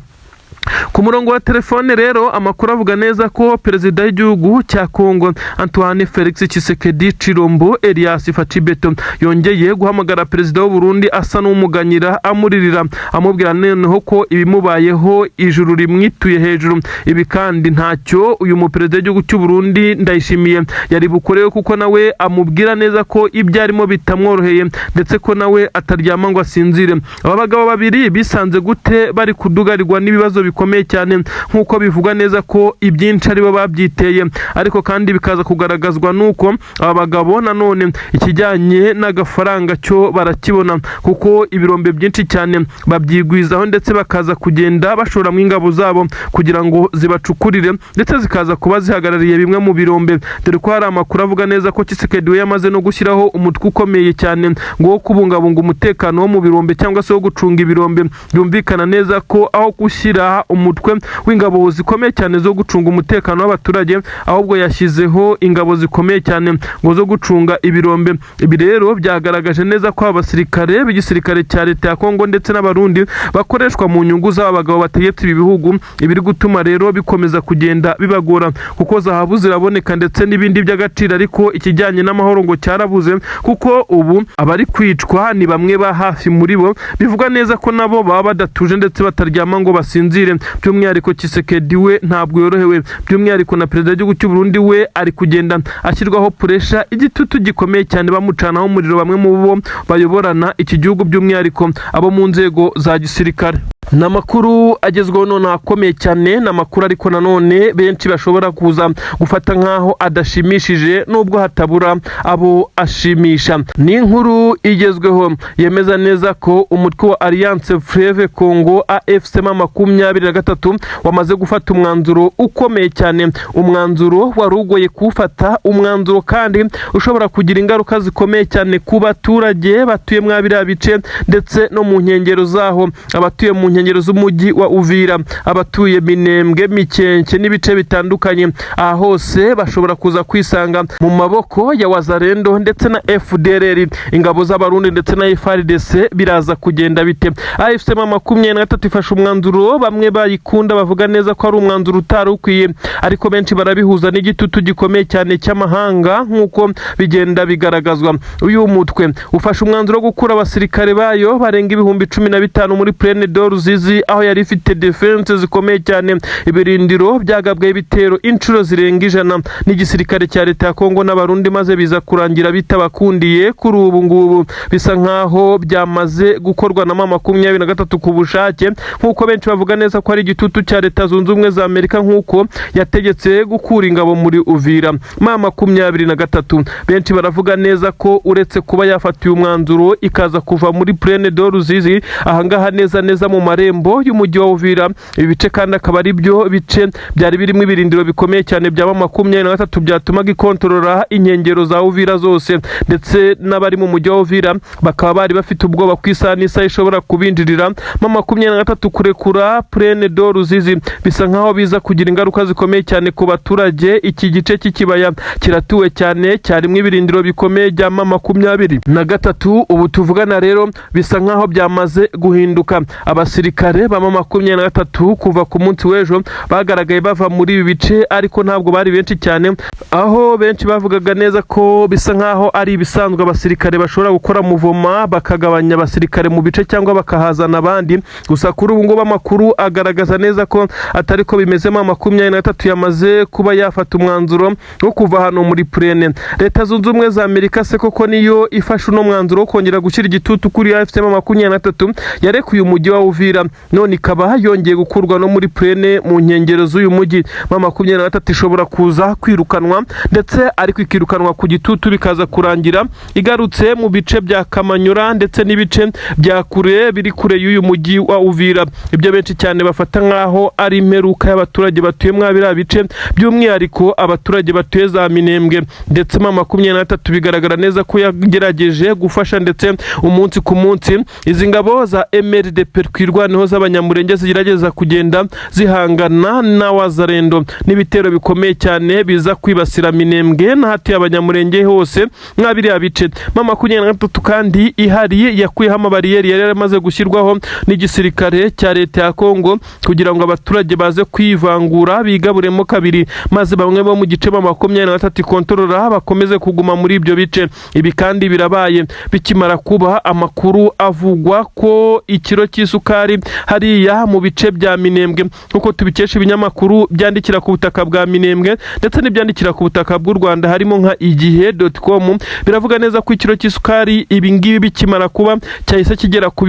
Ku murongo wa telefone rero, amakuru avuga neza ko perezida w'igihugu cya Kongo, Antoine Felix Tshisekedi Tshilombo Elias Fatshi Béton, yongeye guhamagara perezida w'u Burundi asa n'umuganyira, amuririra, amubwira noneho ko ibimubayeho ijuru rimwituye hejuru. Ibi kandi ntacyo uyu muperezida w'igihugu cy'u Burundi Ndayishimiye yari bukorewe, kuko nawe amubwira neza ko ibyo arimo bitamworoheye, ndetse ko nawe ataryama ngo asinzire. Aba bagabo babiri bisanze gute bari kudugarirwa n'ibibazo bikomeye cyane, nk'uko bivugwa neza ko ibyinshi aribo babyiteye? Ariko kandi bikaza kugaragazwa n'uko aba bagabo nanone ikijyanye n'agafaranga cyo barakibona, kuko ibirombe byinshi cyane babyigwizaho, ndetse bakaza kugenda bashoramo ingabo zabo kugira ngo zibacukurire, ndetse zikaza kuba zihagarariye bimwe mu birombe, dore ko hari amakuru avuga neza ko Tshisekedi we yamaze no gushyiraho umutwe ukomeye cyane ngo wo kubungabunga umutekano wo mu birombe cyangwa se wo gucunga ibirombe. Byumvikana neza ko aho gushyira umutwe w'ingabo zikomeye cyane zo gucunga umutekano w'abaturage, ahubwo yashyizeho ingabo zikomeye cyane ngo zo gucunga ibirombe. Ibi rero byagaragaje neza ko aba basirikare b'igisirikare cya leta ya Kongo ndetse n'Abarundi bakoreshwa mu nyungu z'aba bagabo bategetse ibi bihugu. Ibiri gutuma rero bikomeza kugenda bibagora, kuko zahabu ziraboneka ndetse n'ibindi by'agaciro, ariko ikijyanye n'amahoro ngo cyarabuze, kuko ubu abari kwicwa ni bamwe ba hafi muri bo. Bivugwa neza ko nabo baba badatuje ndetse bataryama ngo basinzire. By'umwihariko Tshisekedi we ntabwo yorohewe, by'umwihariko na perezida w'igihugu cy'u Burundi we ari kugenda ashyirwaho pressure, igitutu gikomeye cyane, bamucanaho umuriro bamwe mu bo bayoborana iki gihugu, by'umwihariko abo mu nzego za gisirikare. Ni amakuru agezweho none akomeye cyane, ni amakuru ariko nanone benshi bashobora kuza gufata nk'aho adashimishije, nubwo hatabura abo ashimisha. Ni inkuru igezweho yemeza neza ko umutwe wa Alliance Fleuve Congo, AFC M23, wamaze gufata umwanzuro ukomeye cyane, umwanzuro wari ugoye kuwufata, umwanzuro kandi ushobora kugira ingaruka zikomeye cyane ku baturage batuye mwa biriya bice ndetse no mu nkengero zaho, abatuye mu nkengero z'umujyi wa Uvira, abatuye Minembwe, Mikenke n'ibice bitandukanye. Aha hose bashobora kuza kwisanga mu maboko ya Wazalendo ndetse na FDLR, ingabo z'Abarundi ndetse na FARDC. Biraza kugenda bite? AFC M23 ifashe umwanzuro bamwe bayikunda bavuga neza ko ari umwanzuro utari ukwiye, ariko benshi barabihuza n'igitutu gikomeye cyane cy'amahanga nk'uko bigenda bigaragazwa. Uyu mutwe ufashe umwanzuro wo gukura abasirikare bayo barenga 15,000 muri Plaine de Ruzizi, aho yari ifite défense zikomeye cyane, ibirindiro byagabweho ibitero inshuro zirenga 100 n'igisirikare cya leta ya Kongo n'Abarundi, maze biza kurangira bitabakundiye. Kuri ubu ngubu bisa nkaho byamaze gukorwa na M23 ku bushake, nk'uko benshi bavuga neza ko ari igitutu cya Leta Zunze Ubumwe za Amerika, nk'uko yategetse gukura ingabo muri Uvira. M23 benshi baravuga neza ko uretse kuba yafatiye umwanzuro ikaza kuva muri Plaine de Ruzizi, ahangaha neza neza mu marembo y'umujyi wa Uvira, ibi bice kandi akaba ari byo bice byari birimo ibirindiro bikomeye cyane bya M23 byatumaga ikontorora inkengero za Uvira zose, ndetse n'abari mu mujyi wa Uvira bakaba bari bafite ubwoba ku isaha n'isaha ishobora kubinjirira. M23 kurekura Plaine de Ruzizi bisa nkaho biza kugira ingaruka zikomeye cyane ku baturage. Iki gice cy'ikibaya kiratuwe cyane, cyarimo ibirindiro bikomeye bya M23. Ubu tuvugana rero bisa nkaho byamaze guhinduka. Abasirikare ba M23 kuva ku munsi w'ejo bagaragaye bava muri ibi bice, ariko ntabwo bari benshi cyane, aho benshi bavugaga neza ko bisa nkaho ari ibisanzwe, abasirikare bashobora gukora mouvement bakagabanya abasirikare mu bice cyangwa bakahazana abandi. Gusa kuri ubu ngubu amakuru agaragaza neza ko atari ko bimeze. M23 yamaze kuba yafata umwanzuro wo kuva hano muri Plaine. Leta Zunze Ubumwe za Amerika se koko niyo ifashe uno mwanzuro wo kongera gushyira igitutu kuri AFC M23 yarekuye umujyi wa Uvira? Uvira, none ikaba yongeye gukurwa no muri plaine mu nkengero z'uyu mujyi. M23 ishobora kuza kwirukanwa, ndetse ariko ikirukanwa ku gitutu, bikaza kurangira igarutse mu bice bya Kamanyura ndetse n'ibice bya kure biri kure y'uyu mujyi wa Uvira. Ibyo benshi cyane bafata nk'aho ari imperuka y'abaturage batuye mwa biriya bice, by'umwihariko abaturage batuye za Minembwe. Ndetse M23 bigaragara neza ko yagerageje gufasha, ndetse umunsi ku munsi izi ngabo za MRDP Twirwaneho z'Abanyamurenge zigerageza kugenda zihangana na Wazalendo n'ibitero bikomeye cyane biza kwibasira Minembwe n'ahatuye Abanyamurenge hose mwa biriya bice. M23 kandi ihari yakuyeho amabariyeri yari yaramaze gushyirwaho n'igisirikare cya leta ya Kongo kugira ngo abaturage baze kwivangura, bigaburemo kabiri, maze bamwe bo mu gice M23 ikontorora bakomeze kuguma muri ibyo bice. Ibi kandi birabaye. Bikimara kuba, amakuru avugwa ko ikiro cy'isukari hariya mu bice bya Minembwe, nk'uko tubikesha ibinyamakuru byandikira ku butaka bwa Minembwe ndetse n'ibyandikira ku butaka bw'u Rwanda, harimo nka igihe.com, biravuga neza ko ikiro cy'isukari, ibi ngibi bikimara kuba, cyahise kigera ku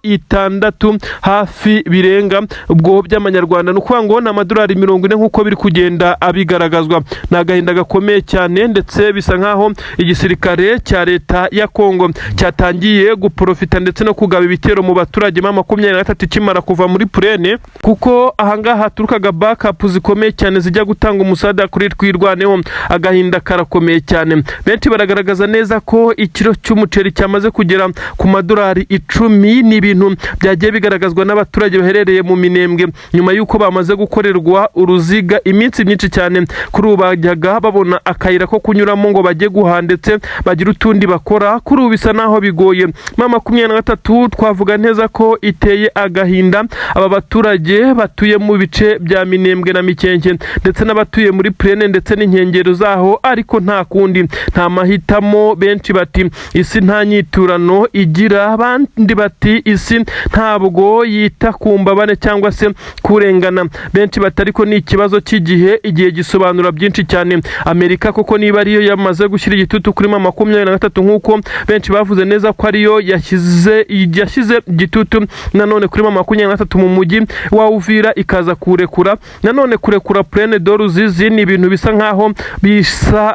60,000 hafi birenga ubwo by'amanyarwanda. Ni ukuvuga ngo ni amadolari 40 nk'uko biri kugenda abigaragazwa. Ni agahinda gakomeye cyane, ndetse bisa nk'aho igisirikare cya leta ya Kongo cyatangiye guprofita ndetse no kugaba ibitero mu baturage M23 ikimara kuva muri plaine, kuko ahangaha haturukaga backup zikomeye cyane zijya gutanga umusada kuri Twirwaneho. Agahinda karakomeye cyane. Benshi baragaragaza neza ko ikiro cy'umuceri cyamaze kugera ku madolari 10. Ni ibintu byagiye bigaragazwa n'abaturage baherereye mu Minembwe nyuma y'uko bamaze gukorerwa uruziga iminsi myinshi cyane. Kuri ubu bajyaga babona akayira ko kunyuramo ngo bajye guhaha ndetse bagire utundi bakora, kuri ubu bisa naho bigoye. M23 twavuga neza ko iteye agahinda aba baturage batuye mu bice bya Minembwe na Mikenke, ndetse n'abatuye muri plaine ndetse n'inkengero zaho, ariko nta kundi, nta mahitamo. Benshi bati isi nta nyiturano igira, abandi bati isi ntabwo yita ku mbabane cyangwa se kurengana. Benshi bati ariko ni ikibazo cy'igihe, igihe gisobanura byinshi cyane. Amerika koko niba ariyo yamaze gushyira igitutu kuri M23, nk'uko benshi bavuze neza ko ariyo yashyize igitutu nanone kuri M23 mu mujyi wa Uvira, ikaza kurekura nanone kurekura plaine de Ruzizi, ni ibintu bisa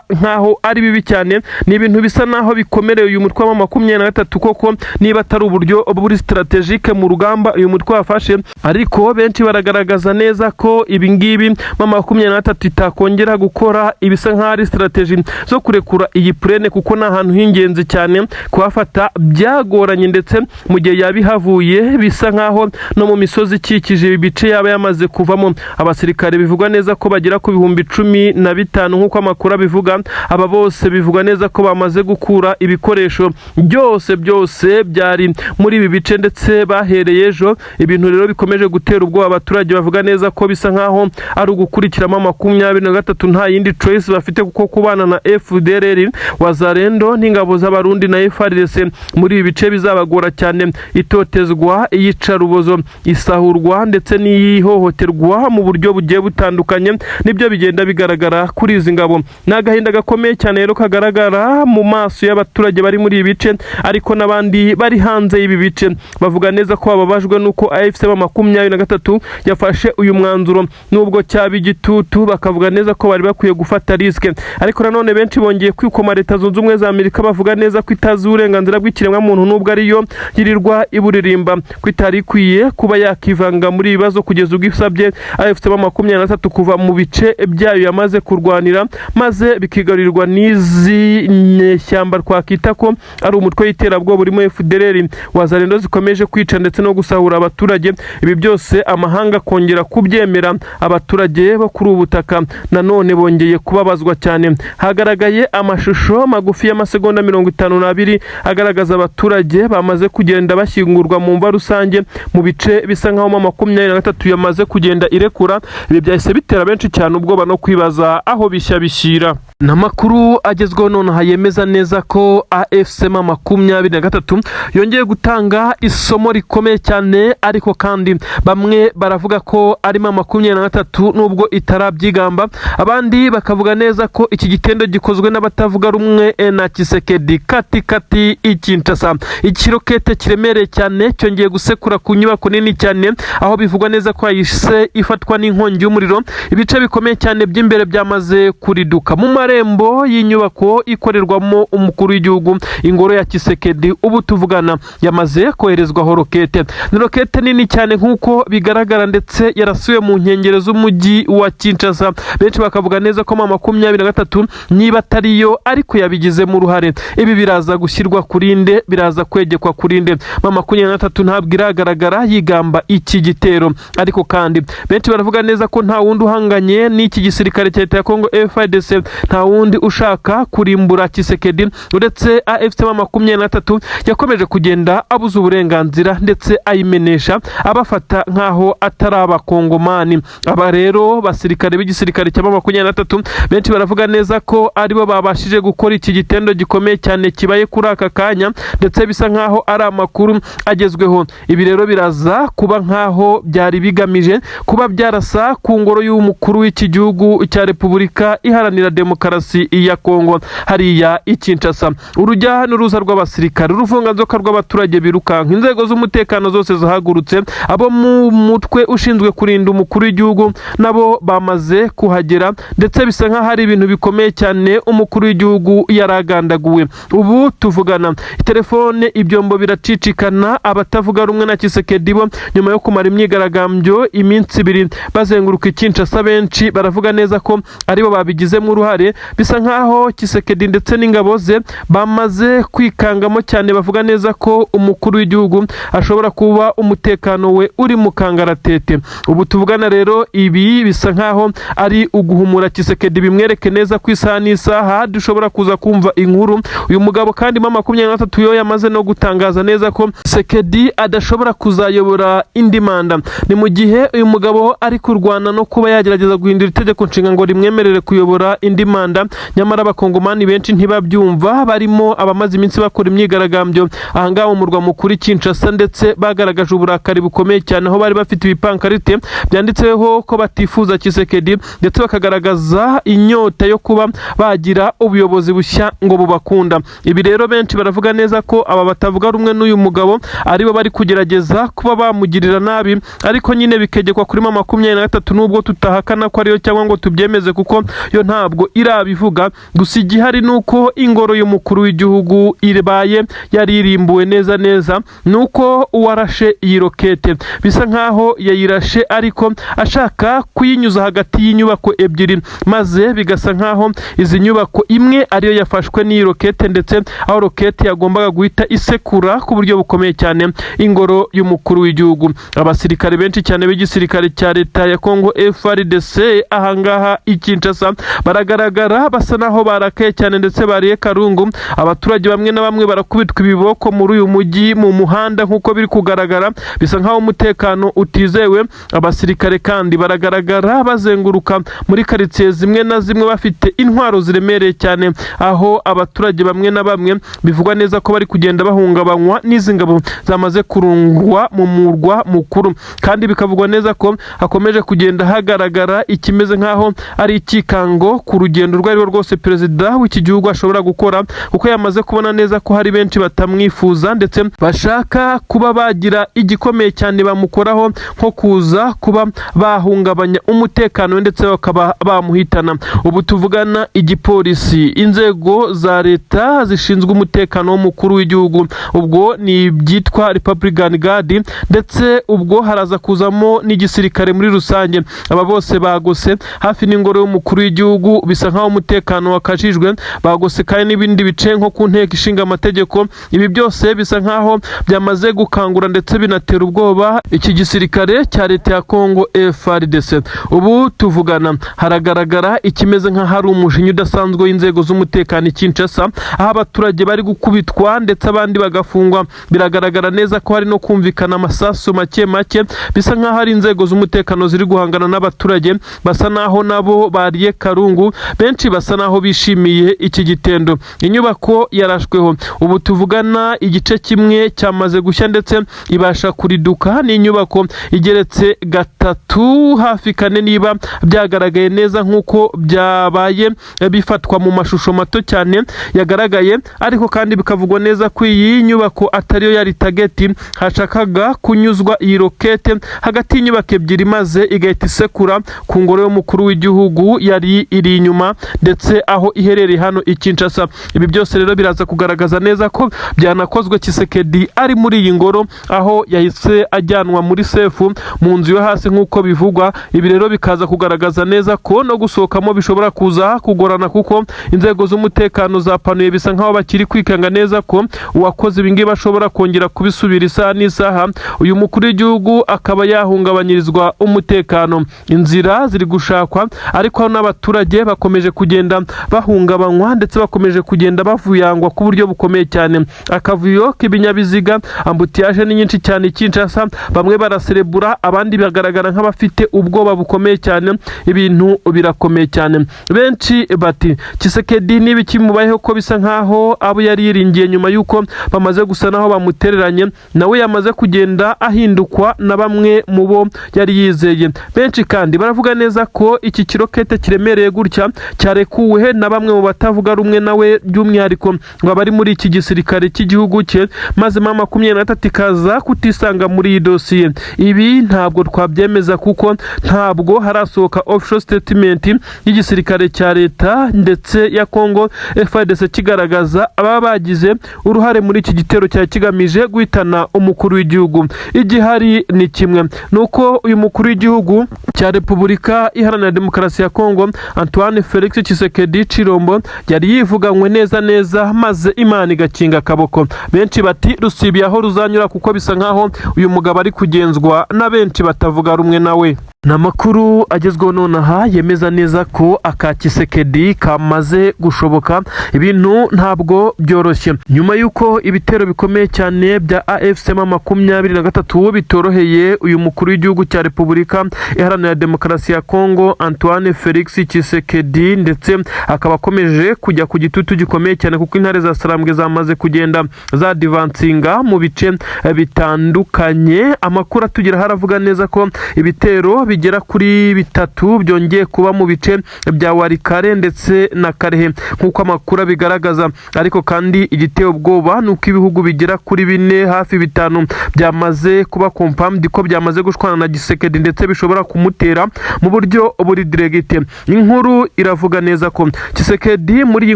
nkaho ari bibi cyane. Ni ibintu bisa naho bikomereye uyu mutwe wa M23 koko, niba atari uburyo buri stratégique mu rugamba uyu mutwe wafashe. Ariko benshi baragaragaza neza ko ibi ngibi M23 itakongera gukora ibisa nkaho ari stratégie zo kurekura iyi plaine, kuko ni ahantu h'ingenzi cyane, kuhafata byagoranye, ndetse mu gihe yaba ihavuye bisa nkaho no mu misozi ikikije ibi bice yaba yamaze kuvamo abasirikare bivugwa neza ko bagera ku 15,000, nk'uko amakuru abivuga. Aba bose bivugwa neza ko bamaze gukura ibikoresho byose byose byari muri ibi bice, ndetse bahereye ejo. Ibintu rero bikomeje gutera ubwoba abaturage, bavuga neza ko bisa nkaho ari ugukurikiramo 23, nta yindi choice bafite, kuko kubana na FDLR, Wazalendo n'ingabo z'Abarundi na FARDC muri ibi bice bizabagora cyane. Itotezwa, iyicarubozo, isahurwa ndetse n'iyihohoterwa mu buryo bugiye butandukanye nibyo bigenda bigaragara kuri izi ngabo. Ni agahinda gakomeye cyane rero kagaragara mu maso y'abaturage bari muri ibi bice, ariko n'abandi bari hanze y'ibi bice bavuga neza ko bababajwe n'uko AFC 23 yafashe uyu mwanzuro, nubwo cyaba igitutu, bakavuga neza ko bari bakwiye gufata risque. Ariko nanone benshi bongeye kwikoma Leta Zunze Ubumwe za Amerika, bavuga neza ko itazi uburenganzira bw'ikiremwamuntu, nubwo ariyo yirirwa iburirimba, ko itari ikwiye kuba yakivanga muri ibi bibazo kugeza ubwo isabye AFC 23 kuva mu bice byayo yamaze kurwanira, maze bikigarurirwa n'izi nyeshyamba twakita ko ari umutwe w'iterabwoba urimo FDLR, Wazalendo zikomeje kwica ndetse no gusahura abaturage. Ibi byose amahanga akongera kubyemera. Abaturage bo kuri ubu butaka nanone bongeye kubabazwa cyane. Hagaragaye amashusho magufi y'amasegonda 52 agaragaza abaturage bamaze kugenda bashyingurwa mu mva rusange mu bice bisa nkaho M23 yamaze kugenda irekura. Ibi byahise bitera benshi cyane ubwoba no kwibaza aho bishya bishyira. Ni amakuru agezweho nonaha yemeza neza ko AFC M23 yongeye gutanga isomo rikomeye cyane, ariko kandi bamwe baravuga ko ari M23 nubwo itarabyigamba, abandi bakavuga neza ko iki gitendo gikozwe n'abatavuga rumwe na Tshisekedi. Kati kati i Kinshasa, ikirokete kiremereye cyane cyongeye gusekura ku nyubako nini cyane, aho bivugwa neza ko yahise ifatwa n'inkongi y'umuriro. Ibice bikomeye cyane by'imbere byamaze kuriduka mu marembo y'inyubako ikorerwamo umukuru w'igihugu, ingoro ya Tshisekedi. Ubu tuvugana yamaze koherezwaho rokete. Ni rokete nini cyane nk'uko bigaragara, ndetse yarasiwe mu nkengero z'umujyi wa Kinshasa. Benshi bakavuga neza ko M23 niba atariyo ariko yabigizemo uruhare. Ibi biraza gushyirwa kuri nde? Biraza kwegekwa kuri nde? M23 ntabwo iragaragara yigamba iki gitero, ariko kandi benshi baravuga neza ko nta wundi uhanganye n'iki gisirikare cya leta ya Congo FARDC, nta wundi ushaka kurimbura Tshisekedi uretse AFC M23 yakomeje kugenda abuza uburenganzira ndetse ayimenesha, abafata nk'aho atari Abakongomani. Aba rero basirikare b'igisirikare cya M23, benshi baravuga neza ko aribo babashije gukora iki gitendo gikomeye cyane kibaye kuri aka kanya, ndetse bisa nk'aho ari amakuru agezweho. Ibi rero biraza kuba nk'aho byari bigamije kuba byarasa ku ngoro y'umukuru w'iki gihugu cya Repubulika Iharanira Demokarasi ya Kongo hariya i Kinshasa. Urujya n'uruza rw'abasirikare, uruvunganzoka rw'abaturage birukanka, inzego z'umutekano zose zahagurutse, abo mu mutwe ushinzwe kurinda umukuru w'igihugu nabo bamaze kuhagera, ndetse bisa nk'aho ari ibintu bikomeye cyane. Umukuru w'igihugu yaragandaguwe. Ubu tuvugana telefone ibyombo biracicikana. Abatavuga rumwe na Tshisekedi bo nyuma yo kumara imyigaragambyo iminsi 2 bazenguruka i Kinshasa, benshi baravuga neza ko aribo babigizemo uruhare. Bisa nkaho Tshisekedi ndetse n'ingabo ze bamaze kwikangamo cyane, bavuga neza ko umukuru w'igihugu ashobora kuba umutekano we uri mu kangaratete. Ubu tuvugana rero, ibi bisa nkaho ari uguhumura Tshisekedi, bimwereke neza ko isaha n'isaha dushobora kuza kumva inkuru. Uyu mugabo kandi M23 yo yamaze no gutangaza neza ko Tshisekedi adashobora kuzayobora indi manda. Ni mu gihe uyu mugabo ari kurwana no kuba yagerageza guhindura itegeko nshinga ngo rimwemerere kuyobora indi manda, nyamara Abakongomani benshi ntibabyumva, barimo abamaze iminsi bakora imyigaragambyo ahangaha mu murwa mukuru Kinshasa, ndetse bagaragaje uburakari bukomeye cyane, aho bari bafite ibipankarite byanditseho ko batifuza Tshisekedi, ndetse bakagaragaza inyota yo kuba bagira ubuyobozi bushya ngo bubakunda. Ibi rero benshi baravuga neza ko aba batavuga rumwe n'uyu mugabo aribo bari kugerageza kuba bamugirira nabi, ariko nyine bikegekwa kuri M23, nubwo tutahakana ko ariyo cyangwa ngo tubyemeze kuko yo ntabwo irabivuga. Gusa igihari ni uko ingoro y'umukuru w'igihugu ibaye yaririmbuwe neza neza, ni uko uwarashe iyi rokete bisa nkaho yayirashe ariko ashaka kuyinyuza hagati y'inyubako ebyiri, maze bigasa nkaho izi nyubako imwe ariyo yafashwe n'iyi rokete, ndetse aho rokete yagombaga guhita isekura ku buryo bukomeye cyane ingoro y'umukuru w'igihugu. Abasirikare benshi cyane b'igisirikare cya leta ya Congo FARDC ahangaha i Kinshasa baragaragara basa naho barakaye cyane ndetse bariye karungu. Abaturage bamwe na bamwe barakubitwa ibiboko muri uyu mujyi mu muhanda nk'uko biri kugaragara, bisa nkaho umutekano utizewe. Abasirikare kandi baragaragara bazenguruka muri karitsiye zimwe na zimwe bafite intwaro ziremereye cyane, aho abaturage bamwe na bamwe bivugwa neza ko bari kugenda bahungabanywa n'izi ngabo zamaze kurungwa mu murwa mukuru. Kandi bikavugwa neza ko hakomeje kugenda hagaragara ikimeze nk'aho ari ikikango ku rugendo urwo ari rwo rwose perezida w'iki gihugu ashobora gukora, kuko yamaze kubona neza ko hari benshi batamwifuza ndetse bashaka kuba bagira igikomeye cyane bamukoraho, nko kuza kuba bahungabanya umutekano we ndetse bakaba bamuhitana. Ubu tuvugana, igipolisi, inzego za leta zishinzwe umutekano w'umukuru w'igihugu, ubwo ni ibyitwa Republican Guard, ndetse ubwo haraza kuzamo n'igisirikare muri rusange, aba bose bagose hafi n'ingoro y'umukuru w'igihugu. Bisa nkaho umutekano wakajijwe. Bagose kandi n'ibindi bice nko ku nteko ishinga amategeko. Ibi byose bisa nkaho byamaze gukangura ndetse binatera ubwoba iki gisirikare cya leta ya Congo FARDC. Ubu tuvugana haragaragara ikimeze nk'aho ari umujinya udasanzwe w'inzego z'umutekano i Kinshasa, aho abaturage bari gukubitwa ndetse abandi bagafungwa. Biragaragara neza ko hari no kumvikana amasasu make make, bisa nk'aho ari inzego z'umutekano ziri guhangana n'abaturage basa naho nabo bariye karungu. Benshi Benshi basa naho bishimiye iki gitendo. Inyubako yarashweho ubu tuvugana igice kimwe cyamaze gushya ndetse ibasha kuriduka. Ni inyubako igeretse gatatu, hafi kane, niba byagaragaye neza nk'uko byabaye bifatwa mu mashusho mato cyane yagaragaye. Ariko kandi bikavugwa neza ko iyi nyubako atariyo yari target. Hashakaga kunyuzwa iyi rokete hagati y'inyubako ebyiri, maze igahita isekura ku ngoro y'umukuru w'igihugu yari iri inyuma, ndetse aho iherereye hano i Kinshasa. Ibi byose rero biraza kugaragaza neza ko byanakozwe Tshisekedi ari muri iyi ngoro, aho yahise ajyanwa muri safe mu nzu yo hasi nk'uko bivugwa. Ibi rero bikaza kugaragaza neza ko no gusohokamo bishobora kuza kugorana, kuko inzego z'umutekano zapanuye, bisa nkaho bakiri kwikanga neza ko uwakoze ibi ngibi ashobora kongera kubisubira isaha n'isaha, uyu mukuru w'igihugu akaba yahungabanyirizwa umutekano. Inzira ziri gushakwa, ariko n'abaturage bakomeje kugenda bahungabanywa, ndetse bakomeje kugenda bavuyangwa ku buryo bukomeye cyane. Akavuyo k'ibinyabiziga, embouteillage ni nyinshi cyane i Kinshasa. Bamwe baraserebura, abandi bagaragara nk'abafite ubwoba bukomeye cyane. Ibintu birakomeye cyane. Benshi bati: "Tshisekedi niba ikimubayeho, ko bisa nkaho abo yari yiringiye nyuma y'uko bamaze gusa naho bamutereranye, nawe yamaze kugenda ahindukwa na bamwe mu bo yari yizeye?" Benshi kandi baravuga neza ko iki kirokete kiremereye gutya cyarekuwe na bamwe mu batavuga rumwe nawe, by'umwihariko ngo abari muri iki gisirikare cy'igihugu cye, maze M23 ikaza kutisanga muri iyi dosiye. Ibi ntabwo twabyemeza kuko ntabwo harasohoka official statement y'igisirikare cya leta ndetse ya Congo FARDC kigaragaza ababa bagize uruhare muri iki gitero cyari kigamije guhitana umukuru w'igihugu. Igihari ni kimwe, ni uko uyu mukuru w'igihugu cya Repubulika Iharanira Demokarasi ya Congo, Antoine Felix Tshisekedi Tshilombo, yari yivuganywe neza neza, maze Imana igakinga akaboko. Benshi bati rusibiye aho ruzanyura, kuko bisa nkaho uyu mugabo ari kugenzwa na benshi batavuga rumwe nawe. Ni amakuru agezweho nonaha yemeza neza ko aka Tshisekedi kamaze gushoboka. Ibintu ntabwo byoroshye nyuma y'uko ibitero bikomeye cyane bya AFC M23 bitoroheye uyu mukuru w'igihugu cya Repubulika Iharanira Demokarasi ya Congo, Antoine Felix Tshisekedi, ndetse akaba akomeje kujya ku gitutu gikomeye cyane, kuko intare za Sarambwe zamaze kugenda zadivansinga mu bice bitandukanye. Amakuru atugeraho aravuga neza ko ibitero bigera kuri bitatu byongeye kuba mu bice bya Walikale ndetse na Kalehe, nk'uko amakuru abigaragaza. Ariko kandi igiteye ubwoba ni uko ibihugu bigera kuri bine, hafi bitanu, byamaze kuba confirmed ko byamaze gushwana na Tshisekedi, ndetse bishobora kumutera mu buryo buri direct. Inkuru iravuga neza ko Tshisekedi muri iyi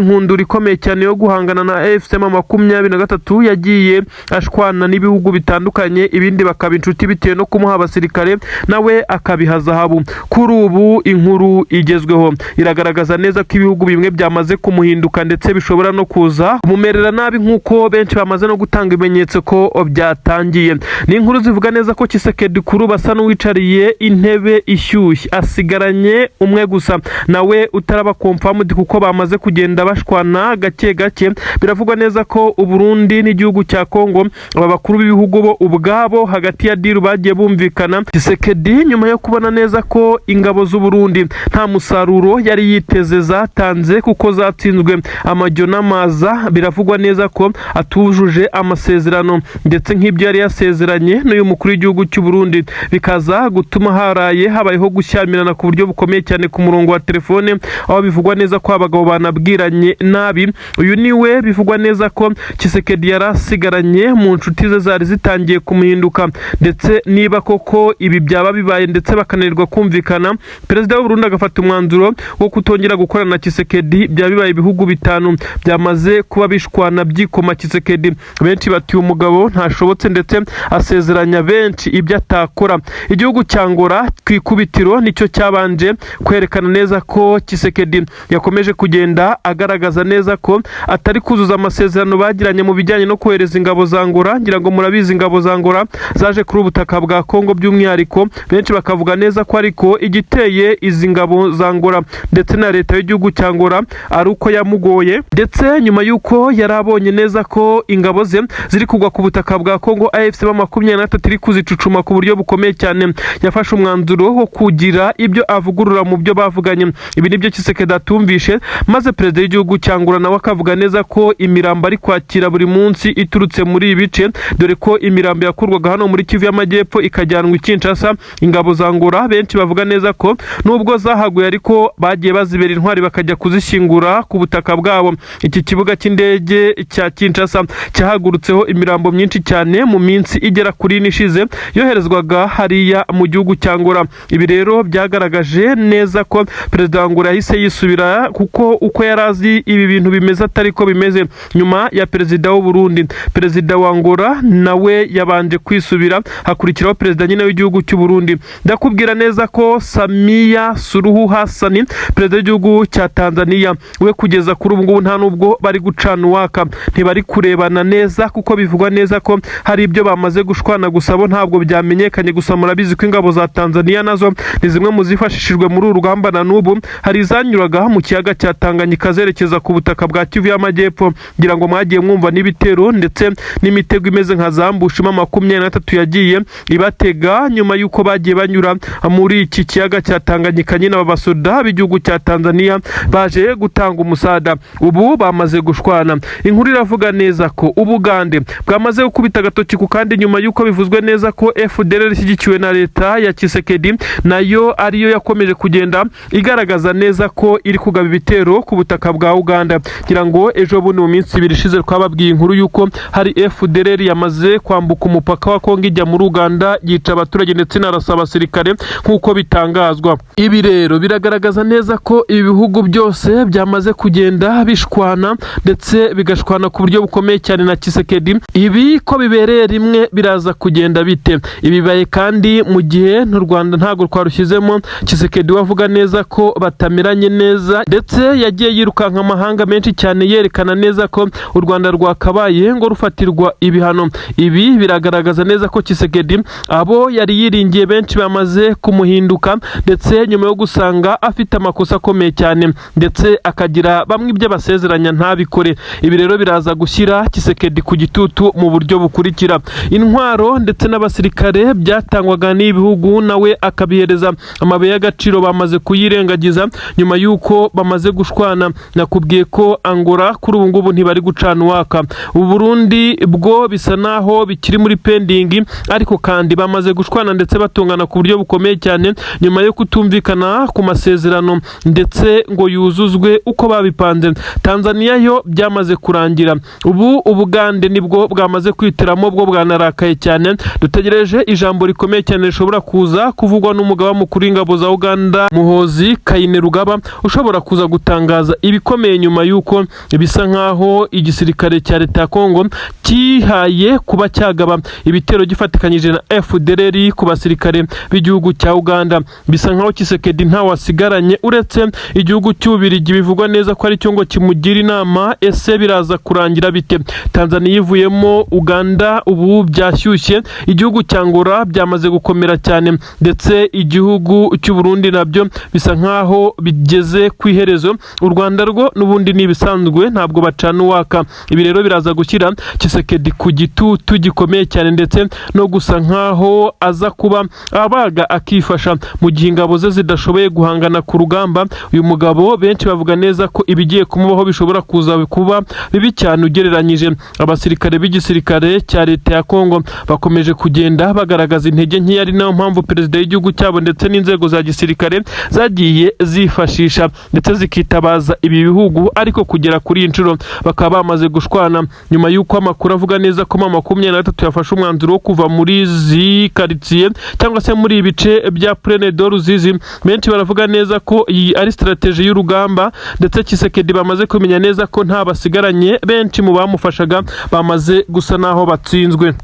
nkundura ikomeye cyane yo guhangana na AFC M23 yagiye ashwana n'ibihugu bitandukanye, ibindi bakaba inshuti bitewe no kumuha abasirikare, nawe akabiha zahabu. Kuri ubu inkuru igezweho iragaragaza neza ko ibihugu bimwe byamaze kumuhinduka, ndetse bishobora no kuza kumumerera nabi, nk'uko benshi bamaze no gutanga ibimenyetso ko byatangiye. Ni inkuru zivuga neza ko Tshisekedi kuri ubu asa n'uwicariye intebe ishyushye, asigaranye umwe gusa nawe utaraba confirmed, kuko bamaze kugenda bashwana gake gake. Biravugwa neza ko Uburundi n'igihugu cya Kongo, aba bakuru b'ibihugu bo ubwabo hagati ya deal bagiye bumvikana. Tshisekedi nyuma yo kubona neza ko ingabo z'u Burundi nta musaruro yari yiteze zatanze, kuko zatsinzwe amajyo n'amaza, biravugwa neza ko atujuje amasezerano ndetse nk'ibyo yari yasezeranye n'uyu mukuru w'igihugu cy'u Burundi, bikaza gutuma haraye habayeho gushyamirana ku buryo bukomeye cyane ku murongo wa telefone, aho bivugwa neza ko abagabo banabwiranye nabi. Uyu niwe bivugwa neza ko Tshisekedi yari asigaranye mu nshuti ze zari zitangiye kumuhinduka. Ndetse niba koko ibi byaba bibaye, ndetse bakananirwa kumvikana, perezida w'u Burundi agafata umwanzuro wo kutongera gukorana na Tshisekedi, byaba bibaye ibihugu bitanu byamaze kuba bishwana byikoma Tshisekedi. Benshi bati: "Uyu mugabo ntashobotse, ndetse asezeranya benshi ibyo atakora." Igihugu cya Angola ku ikubitiro nicyo cyabanje kwerekana neza ko Tshisekedi yakomeje kugenda agaragaza neza ko atari kuzuza amasezerano bagiranye mu bijyanye no kohereza ingabo za Angola. Ngira ngo murabizi, ingabo za Angola zaje kuri ubutaka bwa Kongo by'umwihariko. Benshi bakavuga neza ko ariko igiteye izi ngabo za Angola ndetse na leta y'igihugu cya Angola ari uko yamugoye, ndetse nyuma y'uko yari abonye neza ko ingabo ze ziri kugwa ku butaka bwa Kongo, AFC M23 iri kuzicucuma ku buryo bukomeye cyane, yafashe umwanzuro wo kugira ibyo avugurura mu byo bavuganye. Ibi nibyo Tshisekedi atumvishe, maze perezida w'igihugu cya Angola nawe akavuga neza ko imirambo ari kwakira buri munsi iturutse muri ibi bice, dore ko imirambo yakurwaga hano muri Kivu y'Amajyepfo ikajyanwa i Kinshasa. Ingabo za Angola benshi bavuga neza ko nubwo zahaguye, ariko bagiye bazibera intwari, bakajya kuzishyingura ku butaka bwabo. Iki kibuga cy'indege cya Kinshasa cyahagurutseho imirambo myinshi cyane mu minsi igera kuri 4 ishize, yoherezwaga hariya mu gihugu cya Angola. Ibi rero byagaragaje neza ko perezida wa Angola yahise yisubira, kuko uko yari azi ibi bintu bimeze atari ko bimeze. Nyuma ya perezida w'u Burundi, perezida wa Angola nawe yabanje kwisubira, hakurikiraho perezida nyine w'igihugu cy'u Burundi. Ndakubwira neza ko Samia Suluhu Hassan, perezida w'igihugu cya Tanzania, we kugeza kuri ubu ngubu nta nubwo bari gucana uwaka, ntibari kurebana neza, kuko bivugwa neza ko hari ibyo bamaze gushwana, gusa bo ntabwo byamenyekanye. Gusa murabizi ko ingabo za Tanzania nazo ni zimwe mu zifashishijwe muri uru rugamba, na n'ubu hari izanyuraga mu kiyaga cya Tanganyika zerekeza ku butaka bwa Kivu y'Amajyepfo. Ngira ngo mwagiye mwumva n'ibitero ndetse n'imitego imeze nka za ambush M23 yagiye ibatega nyuma y'uko bagiye banyura muri iki kiyaga cya Tanganyika. Nyine aba basoda b'igihugu cya Tanzania baje gutanga umusada, ubu bamaze gushwana. Inkuru iravuga neza ko Ubugande bwamaze gukubita agatoki ku kandi, nyuma y'uko bivuzwe neza ko FDLR ishyigikiwe na leta ya Tshisekedi nayo ariyo yakomeje kugenda igaragaza neza ko iri kugaba ibitero ku butaka bwa Uganda. Ngira ngo ejo bundi mu minsi 2 ishize twababwiye inkuru y'uko hari FDLR yamaze kwambuka umupaka wa Kongo ijya muri Uganda, yica abaturage ndetse inarasa abasirikare nk'uko bitangazwa. Ibi rero biragaragaza neza ko ibi bihugu byose byamaze kugenda bishwana, ndetse bigashwana ku buryo bukomeye cyane na Tshisekedi. Ibi ko bibereye rimwe, biraza kugenda bite? Ibi bibaye kandi mu gihe n'u Rwanda ntabwo twarushyizemo. Tshisekedi we avuga neza ko batameranye neza, ndetse yagiye yirukanka amahanga menshi cyane yerekana neza ko u Rwanda rwakabaye ngo rufatirwa ibihano. Ibi biragaragaza neza ko Tshisekedi abo yari yiringiye benshi bamaze kumuhinduka, ndetse nyuma yo gusanga afite amakosa akomeye cyane, ndetse akagira bamwe ibyo abasezeranya ntabikore. Ibi rero biraza gushyira Tshisekedi ku gitutu mu buryo bukurikira: intwaro ndetse n'abasirikare byatangwaga n'ibihugu, nawe akabihereza amabuye y'agaciro, bamaze kuyirengagiza nyuma y'uko bamaze gushwana. Nakubwiye ko Angola kuri ubu ngubu ntibari gucana uwaka, Burundi bwo bisa naho bikiri muri pending, ariko kandi bamaze gushwana ndetse batungana ku buryo bukomeye cyane nyuma yo kutumvikana ku masezerano ndetse ngo yuzuzwe uko babipanze. Tanzania yo byamaze kurangira, ubu Ubugande nibwo bwamaze kwitiramo, bwo bwanarakaye cyane. Dutegereje ijambo rikomeye cyane rishobora kuza kuvugwa n'umugaba mukuru w'ingabo za Uganda, Muhozi Kainerugaba, ushobora kuza gutangaza ibikomeye nyuma y'uko bisa nk'aho igisirikare cya leta ya Kongo cyihaye kuba cyagaba ibitero gifatikanyije na FDLR ku basirikare b'igihugu cya Uganda. Bisa nk'aho Tshisekedi ntawe asigaranye uretse igihugu cy'Ububirigi, bivugwa neza ko ari cyo ngo kimugira inama. Ese biraza kurangira bite? Tanzania ivuyemo, Uganda ubu byashyushye, igihugu cya Angola byamaze gukomera cyane, ndetse igihugu cy'u Burundi nabyo bisa nk'aho bigeze ku iherezo. U Rwanda rwo n'ubundi ni ibisanzwe, ntabwo bacana uwaka. Ibi rero biraza gushyira Tshisekedi ku gitutu gikomeye cyane, ndetse no gusa nk'aho aza kuba abaga akifasha mu gihe ingabo ze zidashoboye guhangana ku rugamba. Uyu mugabo benshi bavuga neza ko ibigiye kumubaho bishobora kuza kuba bibi cyane ugereranyije. Abasirikare b'igisirikare cya leta ya Kongo bakomeje kugenda bagaragaza intege nkeya, ari nayo mpamvu perezida w'igihugu cyabo ndetse n'inzego za gisirikare zagiye zifashisha ndetse zikitabaza ibi bihugu, ariko kugera kuri iyi nshuro bakaba bamaze gushwana, nyuma y'uko amakuru avuga neza ko M23 yafashe umwanzuro wo kuva muri izi karitsiye cyangwa se muri ibi bice bya Plaine de Ruzizi. Benshi baravuga neza ko iyi ari stratégie y'urugamba, ndetse Tshisekedi bamaze kumenya neza ko nta basigaranye, benshi mu bamufashaga bamaze gusa naho batsinzwe.